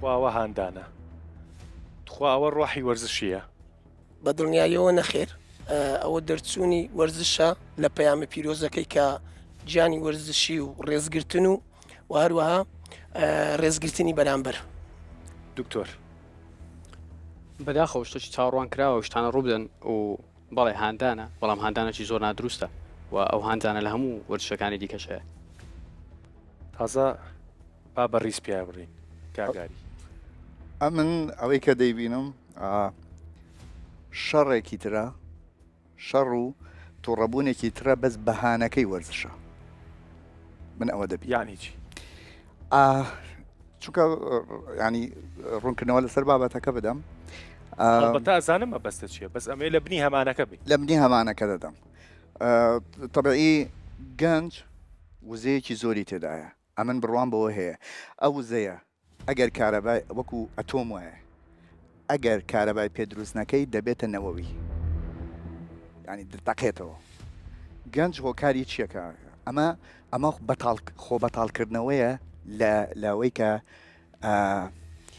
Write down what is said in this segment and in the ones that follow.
تخوا ئەوە هاندانە؟ تخوا ئەوە ڕۆحی وەرزشییە؟ بە دڵنیاییەوە نەخێر، ئەوە دەرچوونی وەرزشە لە پەیامە پیرۆزەکەی کە گیانی وەرزشی و ڕێزگرتن و و هەروەها ڕێزگرتنی بەرامبەر. دکتۆر. بەداخەوە شتێکی چاوەڕوان کراوە ئەو شتانە ڕووبدەن و بەڵێ هاندانە بەڵام هاندانێکی زۆر نادروستە و ئەو هاندانە لە هەموو وەرزشەکانی دیکەش هەیە. تازە با بە ڕیز پیای بڕین کاک ئاری. ئەمن ئەوەی کە دەیبینم شەڕێکی ترە شەڕ و توڕەبوونێکی ترە بەس بەهانەکەی وەرزشە من ئەوە دەبی یعنی چی چونکە ینی ڕوونکردنەوە لەسەر بابەتەکە بدەم ئەڵبەتە ئەزانم مەبەستە چییە بەس ئەمەیە لە بنی هەمانەکە بی لە بنی هەمانەکە دەدەم طبعی گەنج وزەیەکی زۆری تێدایە ئەمن بڕوام بەوە هەیە ئەو وزەیە ئەگەر کارەبای وەکو ئەتۆم وایە ئەگەر کارەبای پێ دروست نەکەی دەبێتە نەوەوی یانی دەتەقێتەوە گەنج هۆکاری چییە کە ئەمە ئەمە بەتاڵ خۆ بەتاڵکردنەوەیە لە لەوەی کە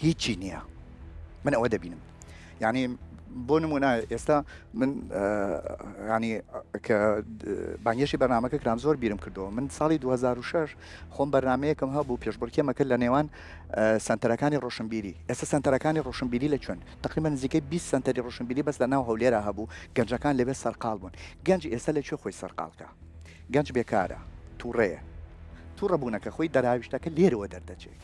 هیچی نییە من ئەوە دەبینم یعنی بۆ نمونە ئێستا من ینی کە بانگێشی بەرنمەکە کرام زۆر بیرم کردەوە من ساڵی 2006 خۆم بەرنمەیەکم هەبوو پێشبڕکێمەکە لە نێوان سنتەرەکانی ڕۆشنبیری ئێستا سنتەرەکانی ڕۆشنبیری لە چۆن تقریبا نزیکەی 20 سنتەری ڕۆشنبیری بەس لە ناو هەولێرا هەبوو گەنجەکان لەوێ سەرقال بوون گەنج ئێستا لە کوێ خۆی سەرقالکە گەنج بێکارە تووڕەیە تووڕەبوونەکە خۆی دەراویشتەکە لێرەوە دەردەچێت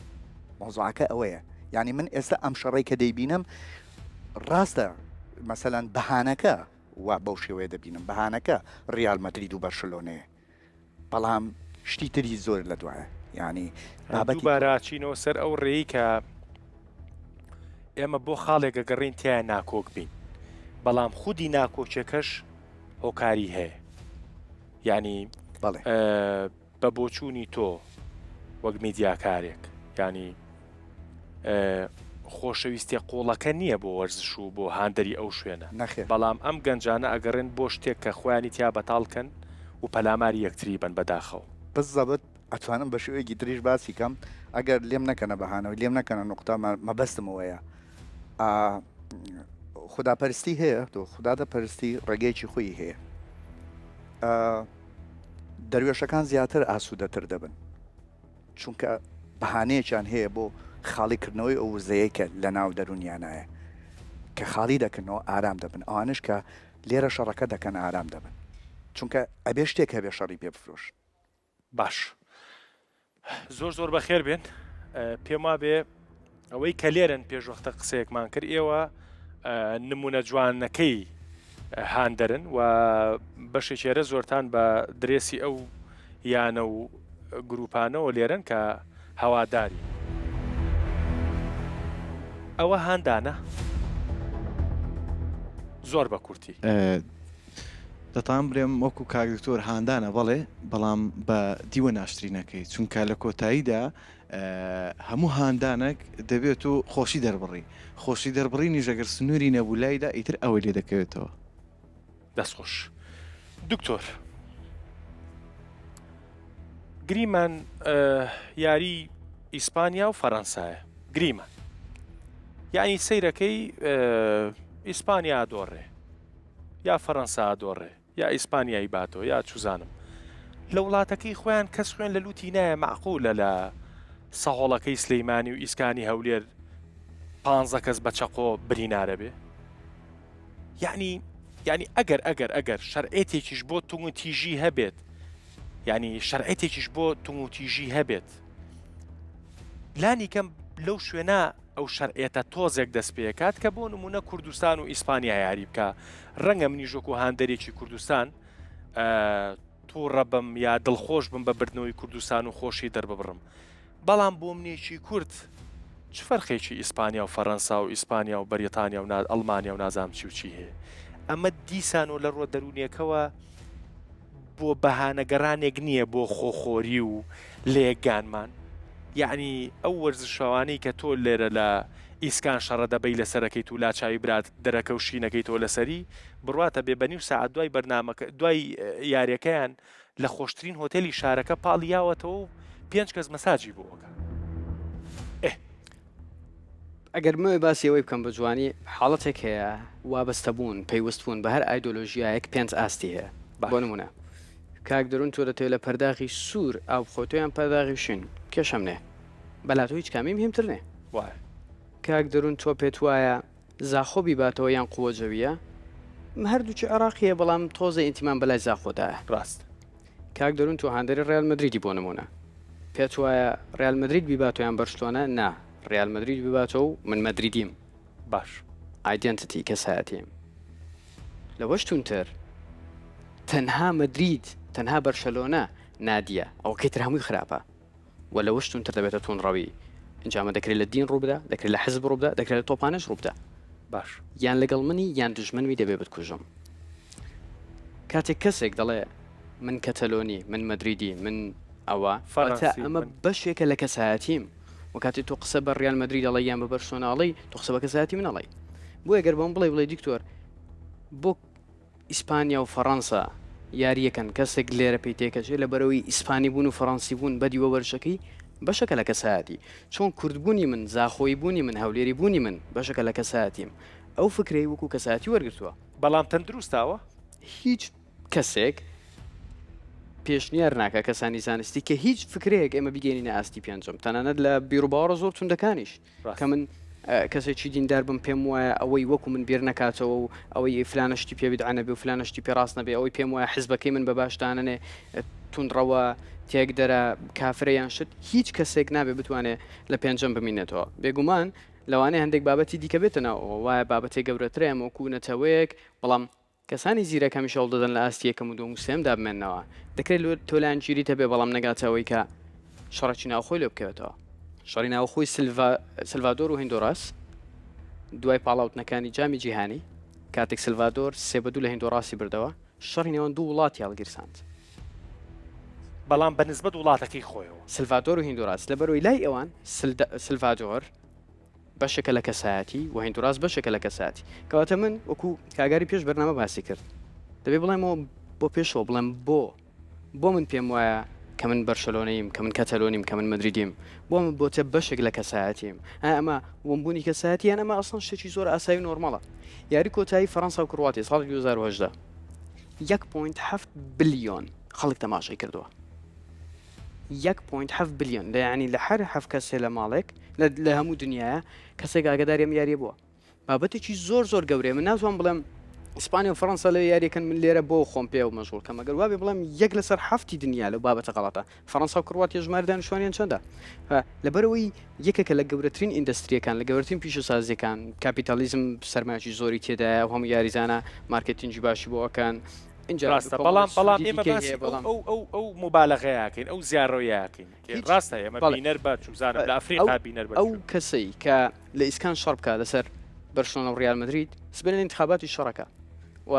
مەوزوعەکە ئەوەیە یعنی من ئێستا ئەم شەڕەی کە دەیبینم ڕاستە مەسەلەن بەهانەکە وا بەو شێوەیە دەبینم بەهانەکە ڕیال مەدرید و بەرشلۆنەیە بەڵام شتی تری زۆر لە دوایە یعنی بابەتی دووبارە ئەچینەوە سەر ئەو ڕێی کە ئێمە بۆ خاڵێک ئەگەڕین تیا ناکۆک بین بەڵام خودی ناکۆکیەکەش هۆکاری هەیە یعنی بەڵێ بە بۆچوونی تۆ وەک میدیاکارێک یانی خۆشەویستیە قوڵەکە نییە بۆ وەرزش و بۆ هاندەری ئەو شوێنە نەخێر. بەڵام ئەم گەنجانە ئەگەڕێن بۆ شتێک کە خۆیانی تیا بەتاڵ کەن و پەلاماری یەکتری بەن بەداخەوە. بزەبت ئەتوانم بە شێوەیەکی تریش باسی کەم ئەگەر لێم نەکەنە بەهانە و لێم نەکەنە نوقتە مەبەستم ئەوەیە خوداپەرستی هەیە تۆ خودا دەپەرستی ڕێگەیەکی خۆی هەیە دەروێشەکان زیاتر ئاسوودەتر دەبن، چونکە بەهانەیەکیان هەیە بۆ خاڵیکردنەوەی ئەو وزەیەی کە لەناو دەروونیانایە، کە خاڵی دەکەنەوە ئارام دەبن، ئەوانەش کە لێرە شەڕەکە دەکەن ئارام دەبن، چونکە ئەبێ شتێک هەبێ شەڕی پێ بفرۆشن. باش زۆر زۆر بەخێر بێن پێم وابێ ئەوەی کە لێرن پێشوەختە قسەیەکمان کرد ئێوە نمونە جوانەکەی هاندەرن و بەشێکی هێرە زۆرتان بە درێسی ئەو یانە و گروپانەوە لێرن کە هەواداری ئەوە هاندانە زۆر بە کورتی. دەتوانم بلێم وەکو کاک دکتۆر هاندانە بەڵێ بەڵام بە دیوە ناشرینەکەی چونکە لە کۆتاییدا هەموو هاندانەک دەبێت و خۆشی دەربڕی خۆشی دەربڕینیش ئەگەر سنووری نەبوو لایدا ئیتر ئەوەی لێ دەکەوێتەوە. دەست خۆش دکتۆر گریمان یاری ئیسپانیا و فەرەنسایە گریمان یعنی سەیرەکەی ئیسپانیا دۆڕێ یا فەرەنسا ئەدۆڕێ یا ئیسپانیای باتەوە یا چوزانم لە وڵاتەکەی خۆیان کەس خوێن لە لوتی نایە مەعقولە لە سەهۆڵەکەی سلیمانی و ئیسکانی هەولێر پانزە کەس بە چەقۆ برینارە بێ یعنی یعنی ئەگەر ئەگەر ئەگەر شەرعێتێکیش بۆ تونگتیژی هەبێت یعنی شەرعێتێکیش بۆ تونگتیژی هەبێت لانی کەم لەو شوێنە ئەو شەرعیەتە تۆزێک دەست پێکات کە بۆ نمونە کوردستان و ئیسپانیا یاری بکا ڕەنگە منیش وەکو هاندەرێکی کوردستان تووڕە بم یا دڵخۆش بم بە بردنەوەی کوردستان و خۆشی دەرببڕم بەڵام بۆ منێکی کورد چ فەرقێکی ئیسپانیا و فەرەنسا و ئیسپانیا و بەریتانیا و ئەڵمانیا و نازانم چی و چی هەیە ئەمە دیسان و لە ڕووە دەروونیەکەوە بۆ بەهانەگەڕانێک نییە بۆ خۆخۆری و لەیەکگانمان؟ یەعنی ئەو وەرزشەوانەی کە تۆ لێرە لە ئیسکان شەڕە دەبەی لەسەرەکەیت و لاچاوی برات دەرەکە و شینەکەیتەوە لەسەری، بڕواتە بێ بە نیو سەعات دوای بەرنامەکە دوای یاریەکەیان لە خۆشترین هۆتێلی شارەکە پاڵی یاوەتەوە و پێنج کەس مەساجی بۆ ئەکا. ئێ. ئەگەر بمەوێ باسی ئەوەی بکەم بە جوانی، حاڵەتێک هەیە وابەستەبوون، پەیوەستبوون بە هەر ئایدۆلۆژیایەک پێنج ئاستی هەیە. بۆ نموونە کاک دەروون تۆ دەتەوێ لە پەرداخی سوور ئاو بخۆیتەوە یان پەرداخی شین؟ کێشەم نێ. بەلا تۆ هیچ کامی مهمتر نێ. وایە. کاک دەروون تۆ پێت وایە زاخۆ بیباتەوە یان قوە جەوییە؟ هەردووکی عێڕاقییە بەڵام تۆزێ ئینتیمام بەلای زاخۆدایە. ڕاستە. کاک دەروون تۆ هاندەری ڕیال مەدریدی بۆ نموونە پێت وایە ڕیال مەدرید بیباتەوە یان بەرشلۆنە؟ نا ڕیال مەدرید بباتەوە و من مەدریدیم. باش. identity کەسایەتیم. لەوەش توندتر تەنها مەدرید تەنها بەرشەلۆنە نادیە ئەوەکەی تر هەمووی خراپە. و لەوەش توندتر دەبێتە توندڕەوی. ئینجا ئەمە دەکرێت لە دین ڕووبدا، دەکرێت لە حزب ڕووبدا، دەکرێت لە تۆپانەش ڕووبدا. باش. یان لەگەڵ منی یان دوژمنمی دەبێ بتکوژم. کاتێک کەسێک دەڵێ من کەتەلۆنی، من مەدریدی، من ئەوە، واتە فەرەنسی، ئەمە من. بەشێکە لە کەسایەتیم. و کاتێک تۆ قسە بە ڕیال مەدرید ئەڵێی یان بە بەرشلۆنە ئەڵێی، تۆ قسە بە کەسایەتی من ئەڵێی. بۆیە گەر بەم بڵێی بڵێی دکتۆر بۆ ئیسپانیا و فەڕەنسا یارییەکەن کەسێک لێرە پێی تێکەچێ لەبەرئەوەی ئیسپانی بوون و فەڕەنسی بوون بەدی وە وەرزشەکەی بەشەکە لە کەسایەتی چۆن کورد بوونی من زاخۆیی بوونی من هەولێری بوونی من بەشەکە لە کەسایەتیم ئەو فکرەی وەکو کەسایەتی وەرگرتووە. بەڵام تەندروستە ئەوە؟ هیچ کەسێک پێشنیار ناکا کەسانی زانستی کە هیچ فکرەیەک ئێمە بیگەینینە ئاستی پێنجەم تەنانەت لە بیروباوەڕە زۆر توندەکانیش کە من کەسێکی دیندار بم پێم وایە ئەوەی وەکو من بیر نەکاتەوە و ئەوەی فلانە شتی پێ بیدعە نەبێ و فلانە شتی پێ ڕاست نەبێ ئەوەی پێم وایە حزبەکەی من بە باش دانەنێ توندڕەوە تێکدەرە کافرە یان شت هیچ کەسێک نابێ بتوانێ لە پێنجەم بمینێتەوە بێگومان لەوانەیە هەندێک بابەتی دیکە بێتە ناوەوە وایە بابەتێک گەورەترە ئێمە وەکو نەتەوەیەک بەڵام کەسانی زیرەک هەمیشە هەوڵدەدەن لە ئاستی یەکەم و دووەم و سێیەمدا بمێننەوە. دەکرێت لۆ تۆ لایەنگیریت هەبێت بەڵام نەگاتە ئەوەی کە شەڕێکی ناوخۆی لێ بکەوێتەوە. شەڕی ناوخۆی سلڤادۆر و هیندۆراس دوای پاڵاوتنەکانی جامی جیهانی، کاتێک سلڤادۆر 3-2 لە هیندۆراسی بردەوە، شەڕی نێوان دوو وڵاتی هەڵگیرساند. بەڵام بە نسبەت وڵاتەکەی خۆیەوە. سلڤادۆر و هیندۆراس لەبەرئەوەی لای ئەوان سلڤادۆر بەشێکە لە کەسایەتی و هیندوراس بەشێکە لە کەسایەتی. کەواتە من وەکو کاگاری پێش بەرنامە باسی کرد دەبێ بڵێمەوە بۆ پێشەوە بڵێم بۆ بۆ من پێم وایە کە من بەرشەلۆنەیم کە من کەتەلۆنیم کە من مەدریدیم بۆ من بۆتە بەشێک لە کەسایەتیم ئایا ئەمە ونبوونی کەسایەتی یان ئەمە ئەسڵەن شتێکی زۆر ئاسایی و نۆرمەڵە یاری کۆتایی فەرەنسا و کرواتیا ساڵی 2018 1.7 بلیۆن خەڵک تەماشای کردووە. یەک point هەفت بلیۆن لە یانی لە هەر هەفت کەسێ لە ماڵێک لە لە هەموو دنیاە کەسێک ئاگاداری ئەم یاریە بووە بابەتێکی زۆر زۆر گەورەیە من ناتوانم بڵێم ئیسپانیا و فەڕەنسا لەوێ یاریەکەن من لێرە بۆ خۆم پێ و مەشغوڵ کەم ئەگەر وابێ بڵێم یەک لەسەر هەفتی دنیا لەو بابەتە غەڵەتە فەڕەنسا و کڕواتیا ژمارە دانیشتوانیان چەندە لەبەرەوەی یەکێکە لە گەورەترین ئیندەستریەکان لە گەورەترین پیشەسازیەکان کاپیتالیزم سەرمایەکی زۆری تێدایە و هەموو یاریزانە مارکێتینگی باشی بۆ ئەکەن ئینجا ڕاستە بەڵام بەڵام ئێمە باسی ئەو ئەو ئەو موبالەغەیەکەین ئەو زیاڕەویەکەین ڕاستە ئێمە بینەر بە چوزانم لە ئەفریقا بینەر بە ئەو کەسەی کە لە ئیسکان شەڕ بکا لەسەر بەرشلۆنە و ڕیال مەدرید سبەینێ ئینتخاباتی شەڕەکە و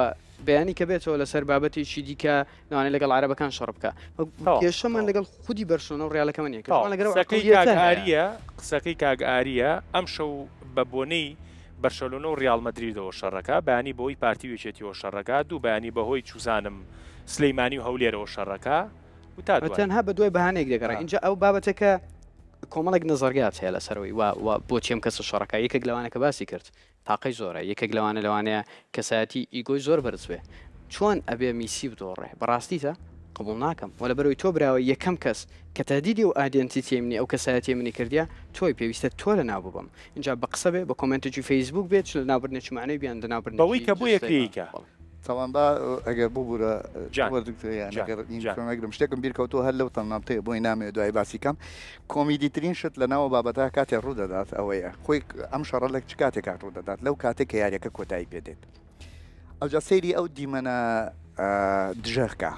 بەیانی کە بێتەوە لەسەر بابەتێکی دیکە لەوانەیە لەگەڵ عەرەبەکان شەڕ بکا کێشەمان لەگەڵ خودی بەرشلۆنە و ڕیالەکەمە نییە کێشەمان لەگەڵ ئەو قسەکەی کاک ئاریە قسەکەی کاک ئاریە ئەمشەو بە بۆنەی بەرشەلۆنە و ڕیاڵ مەدریدەوە شەڕەکە، بەیانی بەهۆی پارتی و یەکێتیەوە شەڕەکە، دوو بەیانی بەهۆی چوزانم سلیمانی و هەولێرەوە شەڕەکە و تا دوایی. تەنها بەدوای بەهانەیەک دەگەڕێ ئینجا ئەو بابەتەکە کۆمەڵێک نەزەریات هەیە لەسەرەوەی وا وا بۆچی ئەم کەسە شەڕەکە یەکێک لەوانە کە باسی کرد تاقەی زۆرە یەکێک لەوانە لەوانەیە کەسایەتی ego ی زۆر بەرز بێ چۆن ئەبێ میسی بدۆڕێ بەڕاستیتە قبوڵ ناکەم وە لەبەرئەوەی تۆ براوەی یەکەم کەس کە تەهدیدی ئەو identity ەی منی ئەو کەسایەتیەی منی کردیە تۆی پێویستە تۆ لەناو ببەم ئینجا بە قسە بێ بە کۆمێنتێکی فەیسبووک بێ چ لەناوبردنێکی مەعنەوی بێ یان لەناوبردنێکی بەوەی کە بۆ جەستەیی یەکێ ئەیکا. بەڵێ. تاوان با ئەگەر ببورە جان بۆ دکتۆر یان جان ئەگەر جان. نەگرم شتێکم بیر کەوتەوە هەر لەو تەننامتەیە بۆی نامەوێ دوای باسی کەم کۆمیدی ترین شت لە ناو بابەتە کاتێ ڕوو دەدات ئەوەیە خۆی ئەم شەڕە لە چ کاتێکا ڕوو دەدات لەو کاتێک کە یاریەکە کۆتایی پێ دێت ئەوجا سەیری ئەو دیمەنە دژەکە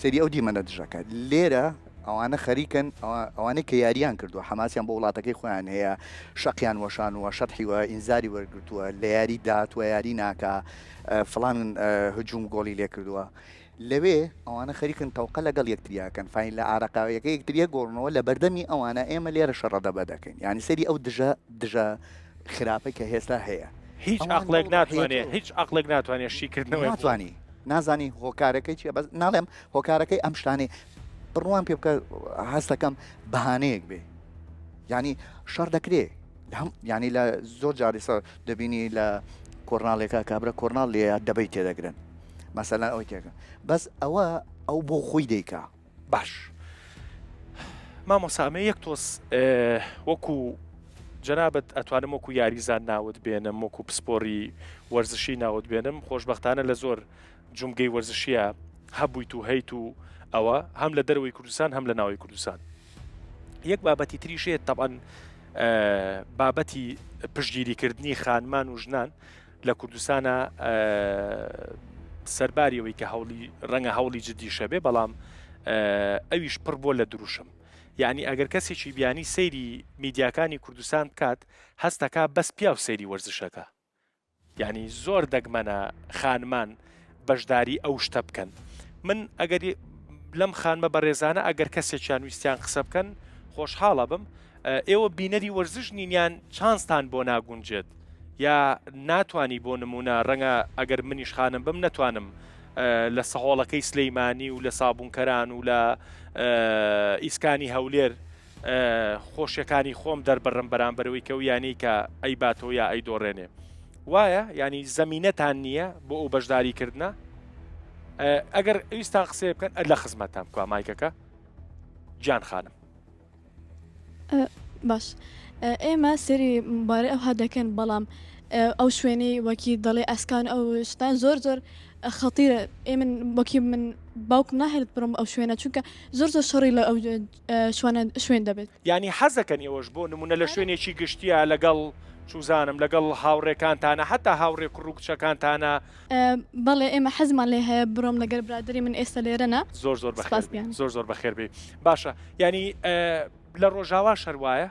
سەیری ئەو دیمەنە دژەکە لێرە ئەوانە خەریکن ئەوانەی کە یاریان کردووە حەماسیان بۆ وڵاتەکەی خۆیان هەیە شەقیان وەشانوە شەتحی وە ئینزاری وەرگتووە لە یاری داتوە یاری ناکە فلان هجوم گۆڵی لێ کردووە لەوێ ئەوانە خەریکن تەوقە لەگەڵ یەکتریاکەن فین لە ئارەقاویەکە یەکتریە گۆڕنەوە لە بەردەمی ئەوانە ئێمە لێرە شەڕەدەبە دەکەین یعنی سەری ئەو دژە دژە خراپەی کە هێستا هەیە هیچ ئەوان عەقڵێک لەو ناتوانێ ڕەحیەتەوە هیچ عەقڵێک ناتوانێ شیکردنەوەی بۆ ناتوانی نازانی هۆکارەکەی چیە بەس ناڵێم هۆکارەکەی ئەم شتانەی بڕوام پێ بکە هەستەکەم بەهانەیەک بێ یعنی شەڕ دەکرێ. هەم یانی لە زۆر جار ئێستا دەبینی لە کۆرناڵێکا کابرا کۆرناڵ لێیە دەبەی تێدەگرن مەسەلەن ئەوەی تێکە بەس ئەوە ئەو بۆ خۆی دەیکا. باش مامۆستا ئەمە یەک تۆز وەکو جەنابت ئەتوانم وەکو یاریزان ناوت بێنم وەکو پسپۆری وەرزشی ناوت بێنم خۆشببختانە لە زۆر جومگەی وەرزشیە هەبوویت و هەیت و ئەوە هەم لە دەرەوەی کوردستان هەم لە ناوی کوردستان یەک بابەتی تریش هەیە تەبعەن بابەتی پشتگیریکردنی خانمان و ژنان لە کوردستانە سەرباری ئەوەی کە هەوڵی ڕەنگە هەوڵی جددیشە بێ بەڵام ئەویش پڕ بووە لە دروشم یعنی ئەگەر کەسێکی بیانی سەیری میدیاکانی کوردستان بکات هەستەکە بەس پیاو سەیری وەرزشەکە یانی زۆر دەگمەنە خانمان بەشداری ئەو شتە بکەن من ئەگەر لەم خانمە بەڕێزانە ئەگەر کەسێکیان ویستیان قسە بکەن خۆشحاڵە بم ئێوە بینەری وەرزش نین یان چانستان بۆ ناگونجێت یا ناتانی بۆ نمونە ڕەنگە ئەگەر منیش خانم بم نەتوانم لە سەهۆڵەکەی سلەیمانی و لە سابونکەران و لە ئیسکانی هەولێر خۆشیەکانی خۆم دەربڕم بەرامبەرەوەی کە و یانەی کە ئەیباتەوە یا ئەیدۆڕێنێ وایە ینی زەمینەتان نییە بۆ ئەو بەشداری کردنە ئەگەر ئەویستان قسەیە بکەن ئەر لە خزمەتان کوا مایکەکە جان خانم باش ئێمە سێری بارەی ئەوها دەکەن بەڵام ئەو شوێنەی وەکی دەڵێ ئەسکان ئەو شتان زۆر زۆر خەتیرە ئێ من وەکی من باوکم ناهێڵێت بڕۆم ئەو شوێنە چونکە زۆر زۆر شەڕی لە ئەو شوانە شوێن دەبێت. یانی حەزەکەن ئێوەش بۆ نمونە لە شوێنێکی گشتیە لەگەڵ چوزانم لەگەڵ هاوڕێکانتانە حەتا هاوڕێ کوڕ و کچەکانتانە. بەڵێ ئێمە حەزمان لێ هەیە بڕۆم لەگەر برادەری من ئێستا لێرەنە. زۆر زۆر بەخێر بێی زۆر زۆر بەخێر بێی باشە یانی لە ڕۆژاواش هەر وایە؟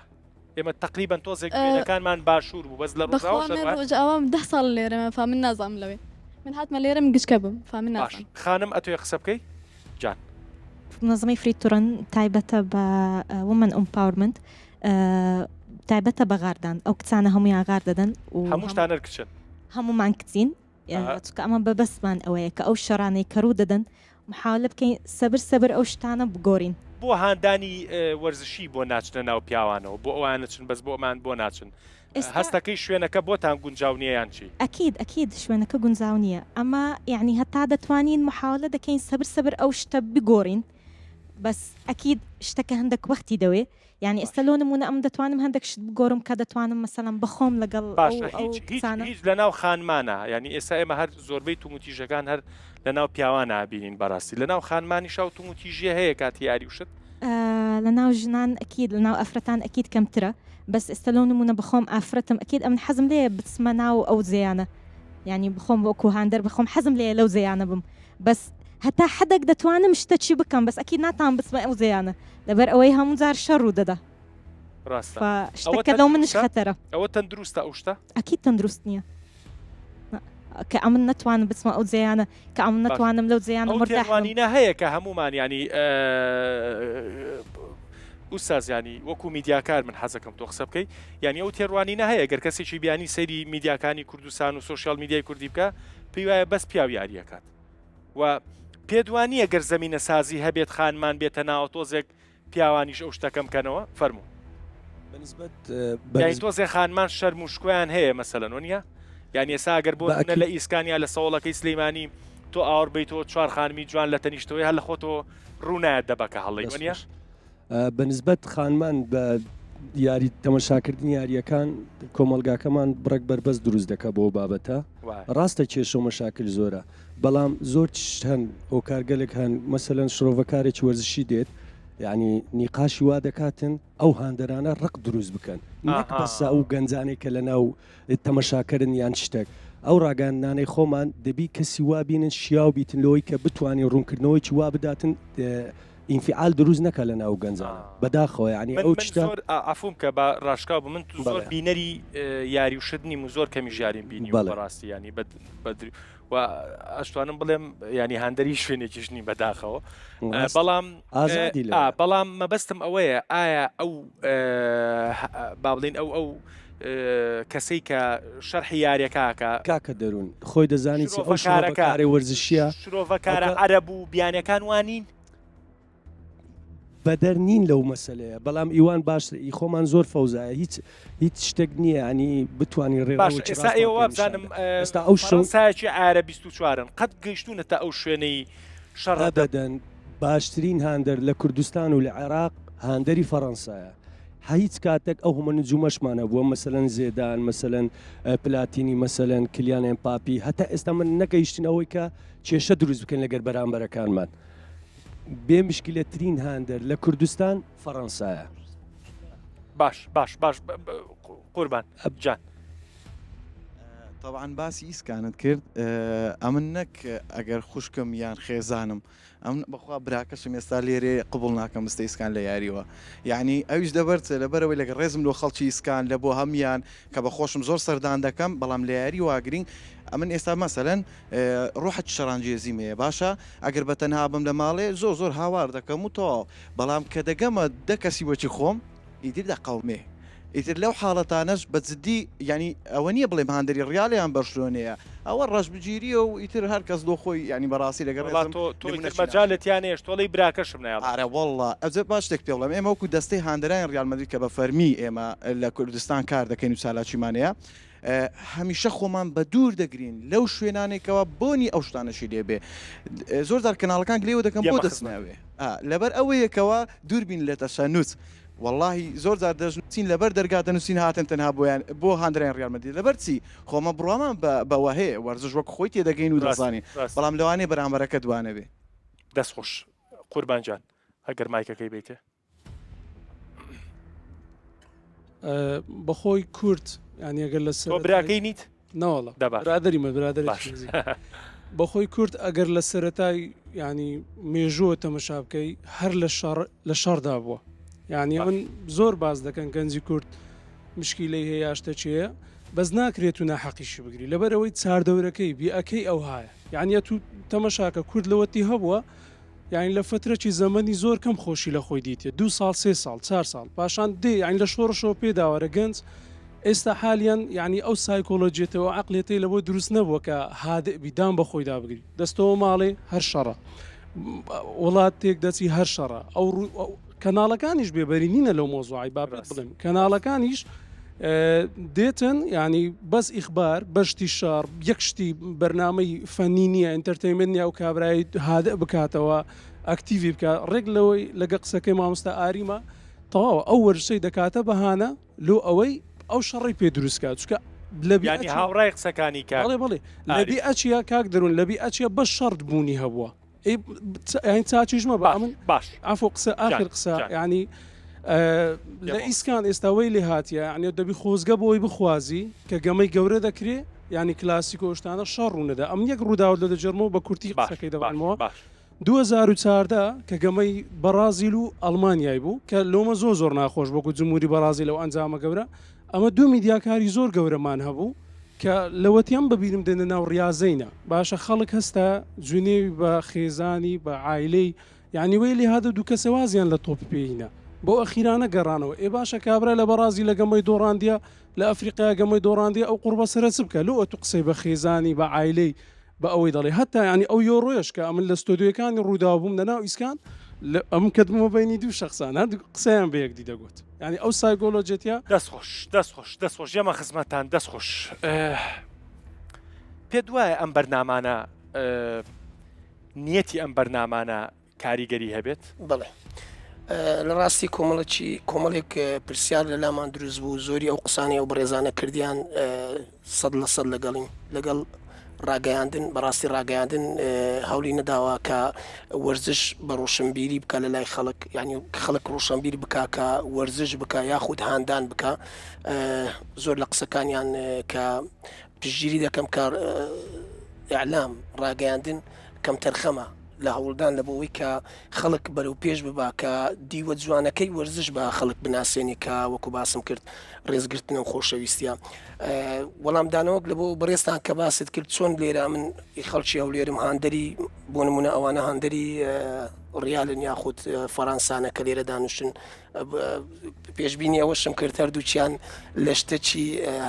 ئێمە تەقریبەن تۆزێک وێنەکانمان باشوور بوو بەس لە ڕۆژاوا بەخوا من ڕۆژاوام دە ساڵ لێرەمە فا من نازانم لەوێ من هاتمە لێرە من گچکە بووم فا من باش نازانم. خانم ئەتوێ قسە بکەی جان. منەزەمەی فری تورن تایبەتە بە women empowerment تایبەتە بە غاردان ئەو کچانە هەمویان غار دەدەن و هەمووشتان هەر کچن؟ هەمومان کچین چونکە ئەمە بەبەستمان ئەوەیە کە ئەو شەڕانەی کە ڕوو دەدەن محاولە بکەین سەبر سەبر ئەو شتانە بگۆرین. بۆ هاندانی وەرزشی بۆ ناچنە ناو پیاوانەوە بۆ ئەوان نەچن بەس بۆ ئەمان بۆ ناچن هەستەکەی شوێنەکە بۆتان گونجاو نیە یان چی؟ ئەکید ئەکید شوێنەکە گونجاو نیە ئەمە یەعنی هەتا دەتوانین محاولە دەکەین سەبر سەبر ئەو شتە بگۆرین بەس ئەکید شتەکە هەندەک وەختی دەوێ یانی ئێستا لۆ نموونە ئەمن دەتوانم هەندەک شت بگۆرم کە دەتوانم مەسەلەن بەخۆم لەگەڵ ئەو باشە ئەو هیچ هیچ کچانە. هیچ لەناو خانمانا یانی ئێستا ئێمە هەر زۆربەی توموتیژەکان هەر لەناو پیاوانا ئەبینین بەڕاستی لەناو خانمانیشا ئەو توموتیژیە هەیە کاتی یاری و شت؟ لەناو ژنان ئەکید لەناو ئافرەتان ئەکید کەمترە بەس ئێستا لۆ نموونە بەخۆم ئافرەتم ئەکید ئەمن حەزم لێیە بچمە ناو ئەو جێیانە یانی بخۆم وەکوو هاندەر بەخۆم حەزم لێیە لەو جێیانە بم بەس هەتا حەدەک دەتوانم شتەکی بکەم بەس ئەکید ناتوانم بچمە ئەو جێیانە لەبەر ئەوەی هەموو جار شەڕ ڕوو دەدا. ڕاستە. فا ئەوە شتەکە لەو منش تەندروستە؟ خەتەرە. ئەوە تەندروستە ئەو شتە؟ ئەکید تەندروست نییە. نا کە ئەمن نەتوانم بچمە ئەو جێیانە کە ئەمن باشە. نەتوانم لەو جێیانە ئەو مورتاح بم. تێڕوانینە هەیە کە هەموومان یانی ئوستاز یانی وەکوو میدیاکار من حەزەکەم تۆ قسە بکەی یانی ئەو تێڕوانینە هەیە گەر کەسێکی بیانی سەیری میدیاکانی کوردستان و سۆشیال میدیای کوردی بکا پێی وایە بەس پیاو یاری ئەکات و پێت وا نییە گەر زەمینەسازی هەبێت خانمان بێتە ناوە تۆزێک پیاوانیش ئەو شتە کەم کەنەوە؟ فەرموو. بەنسبەت یانی تۆزێ خانمان شەرم و شکۆیان هەیە مەسەلەن وەنیە؟ یانی ئێستا ئەگەر بۆ نمونە لە ئیسکان یا لە سەوڵەکەی سلیمانی تۆ ئاوڕ بەیتەوە چوار خانمی جوان لە تەنیشتەوەی هەر لە خۆتەوە ڕوو نایەت دەبەکە هەڵی وەنیە؟ بەنسبەت خانمان بە یاری تەمەشاکردنی یاریەکان کۆمەڵگاکەمان بڕێک بەربەست دروست دەکا بۆ بابەتە ڕاستە کێشە و مەشاکل زۆرە بەڵام زۆر تشت هەن هۆکارگەلێک هەن مەسەلەن شرۆڤەکارێکی وەرزشی دێت یعنی نیقاشی وا دەکاتن ئەو هاندەرانە ڕق دروست بکەن نەک بەسە ئەو گەنجانەی کە لە ناو تەمەشاکەرن یان شتێک ئەو ڕاگەیاندنانەی خۆمان دەبی کەسی وا بینن شیاو بیتن لەوەی کە بتوانین ڕوونکردنەوەیکی وا بداتن ئینفعال دروست نەکا لە ناو گەنجانە بەداخەوە یعنی من ئەو من شتە زۆر عەفوم کە با ڕاشکاو بم من زۆر بەڵێ. بینەری یاری و شت نیم و زۆر کەمیش یاریم بینیوە بەڵێ. بەڕاستی یانی بە بە و ئەشتوانم بڵێم یانی هاندەری شوێنێکیش نیم بەداخەوە ڕاستە. بەڵام ئازادی لەوێ. بەڵام مەبەستم ئەوەیە ئایا ئەو با بڵێین ئەو ئەو کەسەی کە شەرحی یاریەکە ئەکا کاکە دەروون خۆی دەزانی چی ئەو شرۆڤەکارەکە شرۆڤەکارەی وەرزشیە شرۆڤەکارە ئەوکە عەرەب و بیانەکان وانین؟ بەدەر نین لەو مەسەلەیە بەڵام ئیوان باشتر ئی خۆمان زۆر فەوزایە هیچ هیچ شتێک نییە ینی بتوانین ڕێ باش ئێستا ئێوە وابزانم ئێستا ئەو شەو فەڕەنسایەکی ئارە 24ن قەت گەیشتوونەتە ئەو شوێنەی شەڕ ئەبەدەن باشترین هاندەر لە کوردستان و لە عێراق هاندەری فەڕەنسایە هیچ کاتێک ئەو هەموو نجومەشمان هەبووە مەسەلەن زێدان مەسەلەن پلاتینی مەسەلەن کلیان ئێمپاپی هەتا ئێستا من نەگەیشتین ئەوەی کە کێشە دروست بکەین لەگەر بەرامبەرەکانمان بێ مشکلەترین هاندەر لە کوردستان فەڕەنسایە. باش باش باش قوربان جان. تەبعەن باسی ئیسکانت کرد ئەمن نەک ئەگەر خوشکم یان خێزانم ئەمن بەخوا براکەشم ئێستا لێرێ قبوڵ ناکەم بستە ئیسکان لە یاریوە یعنی ئەویش لەبەر چ لەبەرەوەی لەگە ڕێزم لۆ خەڵکی ئیسکان لە بۆ هەمیان کە بە خۆشم زۆر سەردان دەکەم بەڵام لە یاری واگرینگ ئەمن ئێستا مەسەلەن ڕۆحەکی شەڕانگێزیم هەیە باشە ئەگەر بە تەنها بم لە ماڵێ زۆر زۆر هاوار دەکەم و تەواو بەڵام کە دەگەمە دە کەسی وەکی خۆم ئیتر دەقەومێ ئیتر لەو حاڵەتانەش بە جدی یانی ئەوە نییە بڵێم هاندەری ڕیالە یان بەرشلۆنەیە ئەوە ڕەشبگیریە و ئیتر هەر کەس لۆ خۆی یانی بەڕاستی لەگەڵ وەڵا ڕێزم تۆ تۆ ئیتر نمونەشی مەجالت ناخەم. تیا نەیەش تۆڵەی براکەشم نایەڵم. ئارە وەڵا ئەجە با شتێک پێ بڵێم ئێمە وەکو دەستەی هاندەرانی ڕیال مەدرید کە بە فەرمی ئێمە لە کوردستان کار دەکەین و چالاکیمان هەیە هەمیشە خۆمان بە دوور دەگرین لەو شوێنانەی کەوا بۆنی ئەو شتانەشی لێ بێ زۆر جار کەناڵەکان گلەیەوە دەکەن بۆ یەمە دەچنە خزمەت. ئەوێ لەبەر ئەوەیە کەوا دوور بین لە تەشەنوج وەڵاهی زۆر جار دەشنووسین لەبەر دەرگا دەنووسین هاتن تەنها بۆیان بۆ هاندەرانی ڕیال مەدرید لەبەر چی خۆ مە بڕوامان بە بەوە هەیە وەرزش وەک خۆی تێدەگەین و ڕاستە دەزانین ڕاستە. بەڵام لەوانەیە بەرامبەرەکەت وانەبێ. دەست خۆش قوربان گیان ئەگەر مایکەکەی بەیتێ. بەخۆی کورد یانی ئەگەر لە تۆ براکەی نیت؟ نەوەڵا دە باش برادەری مە برادەرێکی باش نزیک بەخۆی کورد ئەگەر لە سەرەتای ینی مێژووە تەمەشا بکەی هەر لە شەڕ لە شەڕدا بووە یعنی باش من زۆر باز دەکەن گەنجی کورد مشکیلەی هەیە یا شتەکی هەیە بەس ناکرێت و ناحەقیشی بگری لەبەرئەوەی چاردەورەکەی بیئەکەی ئەوهایە یعنی ئەتوو تەمەشاکە کورد لەوەتی هەبووە یانی لە فەترەکی زەمەنی زۆر کەم خۆشی لە خۆی دیتیە دوو ساڵ سێ ساڵ چار ساڵ پاشان دێ یانی لە شۆڕشەوە پێ داوەرە گەنج ئێستا حالیان یانی ئەو سایکۆلۆجیەتەوە عەقلیەتەی لەبۆ دروست نەبووە کە هادئ بی دان بە خۆیدا بگری دەستەوە ماڵێ هەر شەڕە وڵات تێک دەچی هەر شەڕە ئەو کەناڵەکانیش بێبەری نینە لەو مۆزوعی با پێت ڕاست بڵێم ڕاست کەناڵەکانیش دێتن یانی بەس ئیخبار بەشتی شەڕ یەک شتی بەرنامەی فەنی نییە entertainment نییە ئەو کابرای هادئ بکاتەوە ئەکتیڤی بکە ڕێک لەوەی لەگە قسەکەی مامۆستا ئاریمە تەواوە ئەو وەرزشەی دەکاتە بەهانە لۆ ئەوەی ئەو شەڕی پێ دروست کات چونکە لە بی یانی ئەچیە هاوڕای قسەکانی کاک بەڵێ بەڵێ لە ئاری بی ئەچیە کاک دەروون لە بی ئەچیە بەس شەڕ بوونی هەبووە ئەی یانی چاچیش مەبە باش ئەمن باش عەفو قسە جان ئاخر قسە جان یانی لە یەمە ئیسکان ئێستا وەی لێ هاتیە یانی دەبی خۆزگە بۆی بخوازی کە گەمەی گەورە دەکرێ یانی کلاسیکۆ شتانە شەڕ ڕوو نەدا ئەمن یەک ڕووداوت لە دەگێڕمەوە بە کورتی باش قسەکەی باش دەبڕمەوە باش 2014 کە گەمەی بەڕازیل و ئەڵمانیای بوو کە لۆمە زۆر زۆر ناخۆش وەکو جمهوری بەڕازیل ئەو ئەنجامە گەورە ئەمە دوو میدیاکاری زۆر گەورەمان هەبوو کە لەوەتیان بەبیرم دێنە ناو ڕیازەینە باشە خەڵک هەستە جونێوی بە خێزانی بە عایلەی یانی وەی لێ هاتە دوو کەسە وازیان لە تۆپی پێ هینا بەو ئەخیرانە گەڕانەوە ئێ باشە کابرا لە بەڕازی لە گەمەی دۆڕاندیە لە ئەفریقیا گەمەی دۆڕاندیە ئەو قوڕبەسەرە چ بکا لۆ ئەتوو قسەی بە خێزانی بە عایلەی بە ئەوەی دەڵێ هەتا یانی ئەو یۆرۆیەش کە ئەمن لە ستۆدیۆیەکانی ڕووداو بووم لە ناو ئیسکان لە ئەمن کەتبوومە بەینی دوو شەخسان هەردوو قسەیان بە یەکدی دەگوت یانی ئەو سایکۆلۆجێتیە دەست خۆش دەست خۆش دەست خۆش یەمە خزمەتتان دەست خۆش پێت وایە ئەم بەرنامانە نیەتی ئەم بەرنامانە کاریگەری هەبێت؟ بەڵێ لە ڕاستی کۆمەڵێکی کۆمەڵێک پرسیار لە لامان دروست بوو زۆری ئەو قسانەی ئەو بەڕێزانە کردیان 100% لەگەڵین لەگەڵ ڕاگەیاندن بەڕاستی ڕاگەیاندن هەولی نەداوە کە وەرزش بە ڕۆشنبیری بکە لە لای خەڵک یعنی خەڵک ڕۆشنبیر بکە کە وەرزش بکە یاخود هاندان بکە زۆر لە قسەکانیان کە پشتگیری دەکەم کە ئیعلام ڕاگەیاندن کەمتەرخەمە لە هەوڵدان لە بۆ ئەوەی کە خەڵک بەرەو پێش ببا کە دیوە جوانەکەی وەرزش بە خەڵک بناسێنی کە وەکو باسم کرد ڕێزگرتنە و خۆشەویستیە وەڵامدانەوەک لە بۆ بەڕێزتان کە باست کرد چۆن لێرە من خەڵکی هەولێرم هاندەری بۆ نمونە ئەوانە هاندەری ڕیالن یاخود فەرەنسانە کە لێرە دانیشتن پێشبینی ئەوەشم کرد هەردووکیان لە شتەکی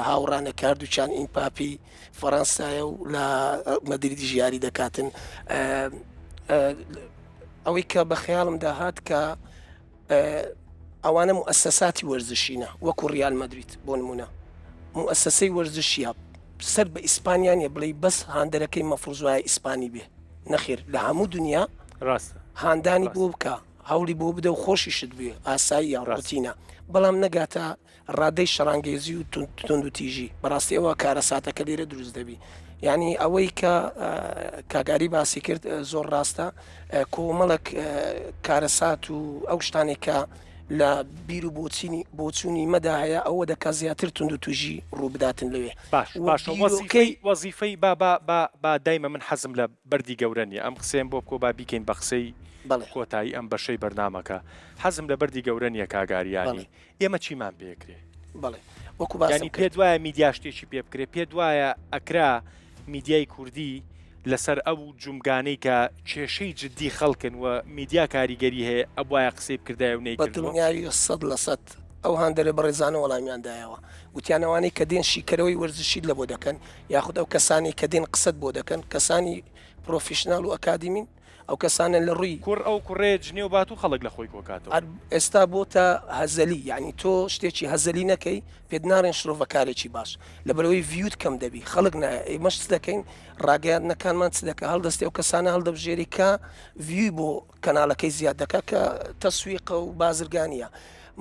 هاوڕانە کە هەردووکیان ئیمپاپی فەڕەنسایە و لە مەدریدیش یاری دەکاتن. ئەوەی کە بە خەیاڵمدا هات کە. ئەوانە موئەسەساتی وەرزشینە وەکو ڕیال مەدرید بۆ نمونە موئەسەسەی وەرزشیە سەر بە ئیسپانیا نیە بڵێی بەس هاندەرەکەی مەفروز وایە ئیسپانی بێ نەخێر لە هەموو دنیا ڕاستە هاندانی بۆ بکە هەوڵی بۆ بدە و خۆشیشت بوێ ئاساییە ڕۆتینە بەڵام نەگاتە ڕادەی شەڕانگێزی و توندوتیژی بەڕاستی ئەوە کارەساتەکە لێرە دروست دەبی یعنی ئەوەی کە کاگاری باسی کرد زۆر ڕاستە کۆمەڵک کارەسات و ئەو شتانێک کە لە بیر و بۆچینی بۆچوونی مەدا هەیە ئەوە دەکا زیاتر توند و توژی ڕووبداتن لەوێ باش باشە وەزیفەی وەزیفەی با با با با دایمە من حەزم لە بەردی گەورە نیە ئەم قسەیەم بۆ بکەوە با بیکەین بە قسەی کۆتایی ئەم بەشەی بەرنامەکە حەزم لە بەردی گەورە نیە کاک ئاریانی ئێمە چیمان پێکرێ؟ بەڵێ وەکو باسم یانی پێت وایە میدیا شتێکی پێ بکرێ؟ پێت وایە ئەکرا میدیای کوردی لەسەر ئەو جومگانەی کە کێشەی جدی خەڵکن و میدیا کاریگەری هەیە ئەبوایە قسەی بکردایە و بە نەیکردووە؟ دڵنیاییەوە 100% ئەو هاندەرە بەڕێزانە وەڵامیان دایەوە وتیان ئەوانەی کە دێن شیکەرەوەی وەرزشیت لە بۆ دەکەن یاخود ئەو کەسانەی کە دێن قسەت بۆ دەکەن کەسانی پرۆفیشناڵ و ئەکادیمین ئەو کەسانە لە ڕووی. کوڕ ئەو کوڕەیە جنێو بات و خەڵک لە خۆی کۆکاتەوە. ئەر ئێستا بۆتە هەزەلی یانی تۆ شتێکی هەزەلی نەکەی پێت ناڕێن شرۆڤەکارێکی باش لەبەرئەوەی view ت کەم دەبی خەڵک نایە ئێمەش چ دەکەین ڕاگەیاندنەکانمان چ دەکا هەڵدەستی ئەو کەسانە هەڵدەبژێری کە view ی بۆ کەناڵەکەی زیاد دەکا کە تەسویقە و بازرگانیە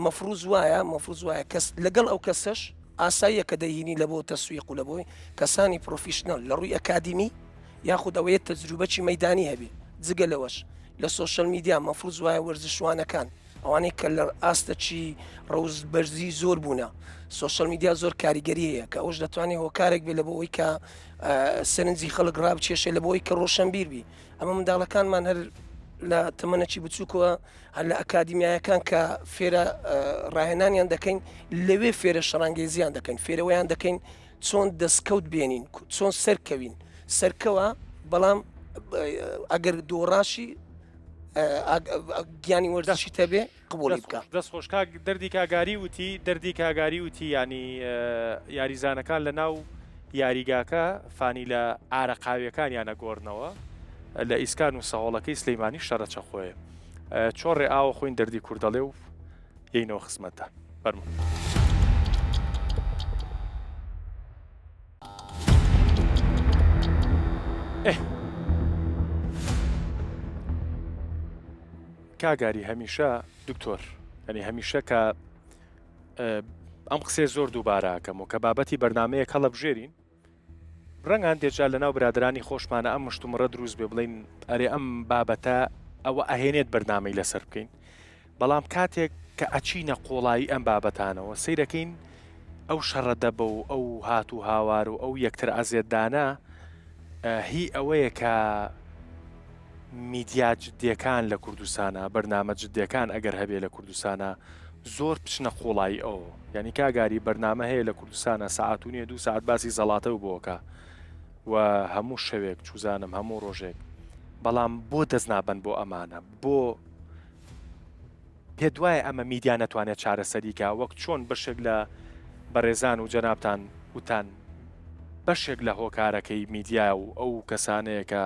مەفروز وایە مەفروز وایە کەس لەگەڵ ئەو کەسەش ئاساییە کە دەیهینی لە بۆ تەسویق و لە بۆی کەسانی professional لە ڕووی ئەکادیمی یاخود ئەوەیە تەجروبەکی مەیدانی هەبێ، جگە لەوەش لە social media مەفروز وایە وەرزشوانەکان ئەوانەی کە لە ئاستەکی ڕەوشت بەرزی زۆر بوونە social media زۆر کاریگەری هەیە کە ئەوش دەتوانێت هۆکارێک بێ لە بۆ ئەوەی کە سەرنجی خەڵک ڕابکێشێ لە بۆ ئەوەی کە ڕۆشنبیر بی ئەمە منداڵەکانمان هەر لە تەمەنەکی بچووکەوە هەر لە ئەکادیمیایەکان کە فێرە ڕاهێنانیان دەکەین لەوێ فێرە شەڕانگێزیان دەکەین فێرەوەیان دەکەین چۆن دەستکەوت بێنین چۆن سەرکەوین سەرکەوە بەڵام ئەگەر دۆڕاشی گیانی وەرزشی تەبێ قبولی بکە. دەست خۆش کاک دەردی کاگاری وتی دەردی کاگاری وتی ینی یاریزانەکان لە ناو یاریگاکە فانی لە ئارەقاویەکانیانە گۆڕنەوە لە ئیسکان و سەهۆڵەکەی سلەیمانی شەرە چەقۆیە چۆڕێ ئاوە خۆین دەردی کوردەڵێ و یەینەوە خزمەتتان فەرموون. ئێه. کاک ئاری هەمیشە دکتۆر یعنی هەمیشە کە ئەم قسەیە زۆر دووبارە ئەکەم و کە بابەتی بەرنمەیەک هەڵەبژێرین ڕەنگە هەندێ جار لەناو برادەرانی خۆشمانە ئەم مشتومڕە دروست بێ بڵێین ئەرێ ئەم بابەتە ئەوە ئەهێنێت بەرنامەی لەسەر بکەین بەڵام کاتێک کە ئەچینە قۆڵایی ئەم بابەتانەوە سەیرەکەین ئەو شەڕە دەبە و ئەو هات و هاوار و ئەو یەکتر ئەزێتدانە هی ئەوەیە کە میدیا جدیەکان لە کوردستانا بەرنامە جدیەکان ئەگەر هەبێ لە کوردستانا زۆر بچنە قوڵایی ئەو یانی کاک ئاری بەرنامە هەیە لە کوردستانا سەعات و نیە دوو سەعات باسی زەڵاتە و بۆکە و هەموو شەوێک چوزانم هەموو ڕۆژێک بەڵام بۆ دەست نابەن بۆ ئەمانە بۆ پێت وایە ئەمە میدیا نەتوانێت چارەسەری کا وەک چۆن بەشێک لە بەڕێزان و جەنابتان وتان بەشێک لە هۆکارەکەی میدیا و ئەو کەسانەیە کە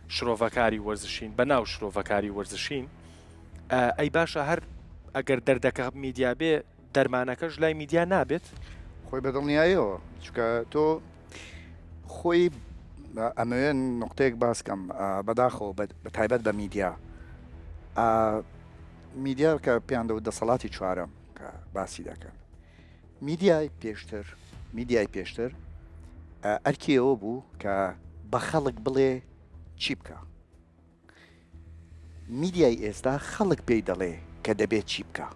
شرۆڤەکاری وەرزشین بە ناو شرۆڤەکاری وەرزشین ئەی باشە هەر ئەگەر دەردەکە میدیا بێ دەرمانەکەش لای میدیا نابێت؟ خۆی بە دڵنیاییەوە چونکە تۆ خۆی ئەمەوێ نقطەیەک باس کەم بەداخەوە بە تایبەت بە میدیا میدیا کە پێیان دەوت دەسەڵاتی چوارەم کە باسی دەکەن میدیای پێشتر میدیای پێشتر ئەرکی ئەوە بوو کە بە خەڵک بڵێ چی بکە میدیای ئێستا خەڵک پێی دەڵێ کە دەبێت چی بکا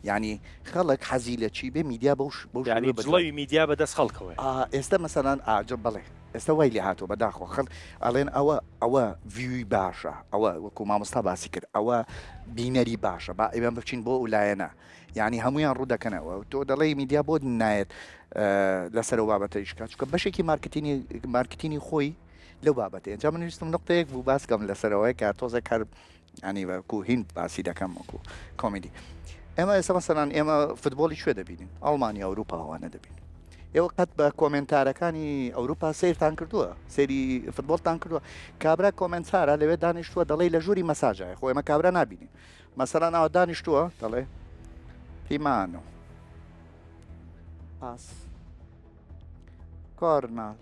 یانی خەڵک حەزی لە چی بێ میدیا بەو بەو یانی جڵەوی میدیا بە دەست خەڵکەوەیە. ئا ئێستا مەسەلەن ئا جە بەڵێ ئێستا وای لێ هاتووە بەداخەوە خەڵک ئەڵێن ئەوە ئەوە view ی باشە ئەوە وەکو مامۆستا باسی کرد ئەوە بینەری باشە با ئێمە بچین بۆ ئەو لایەنە یانی هەمویان ڕوو دەکەنەوە تۆ دەڵێی میدیا بۆ نایەت لەسەر ئەو بابەتە ئیش کات چونکە بەشێکی مارکتینی مارکتینی خۆی لەو بابەتەیە جا من ویستم نقطەیەک بوو باس کەم لەسەرەوەی کە تۆزێک هەر ینی وەکو هین باسی دەکەم وەکو کۆمیدی ئێمە ئێستا مەسەلەن ئێمە فتبۆڵی کوێ دەبینین ئەڵمانیا ئەوروپا ئەوانە دەبین. ئێوە قەت بە کۆمێنتارەکانی ئەوروپا سەیرتان کردووە؟ سەیری فتبۆڵتان کردووە؟ کابرا کۆمێنتارە لەوێ دانیشتووە دەڵێی لە ژووری مەساجایە خۆ ئێمە کابرا نابینین مەسەلەن ئاوا دانیشتووە دەڵێ پیمانۆ پاس کۆرناڵ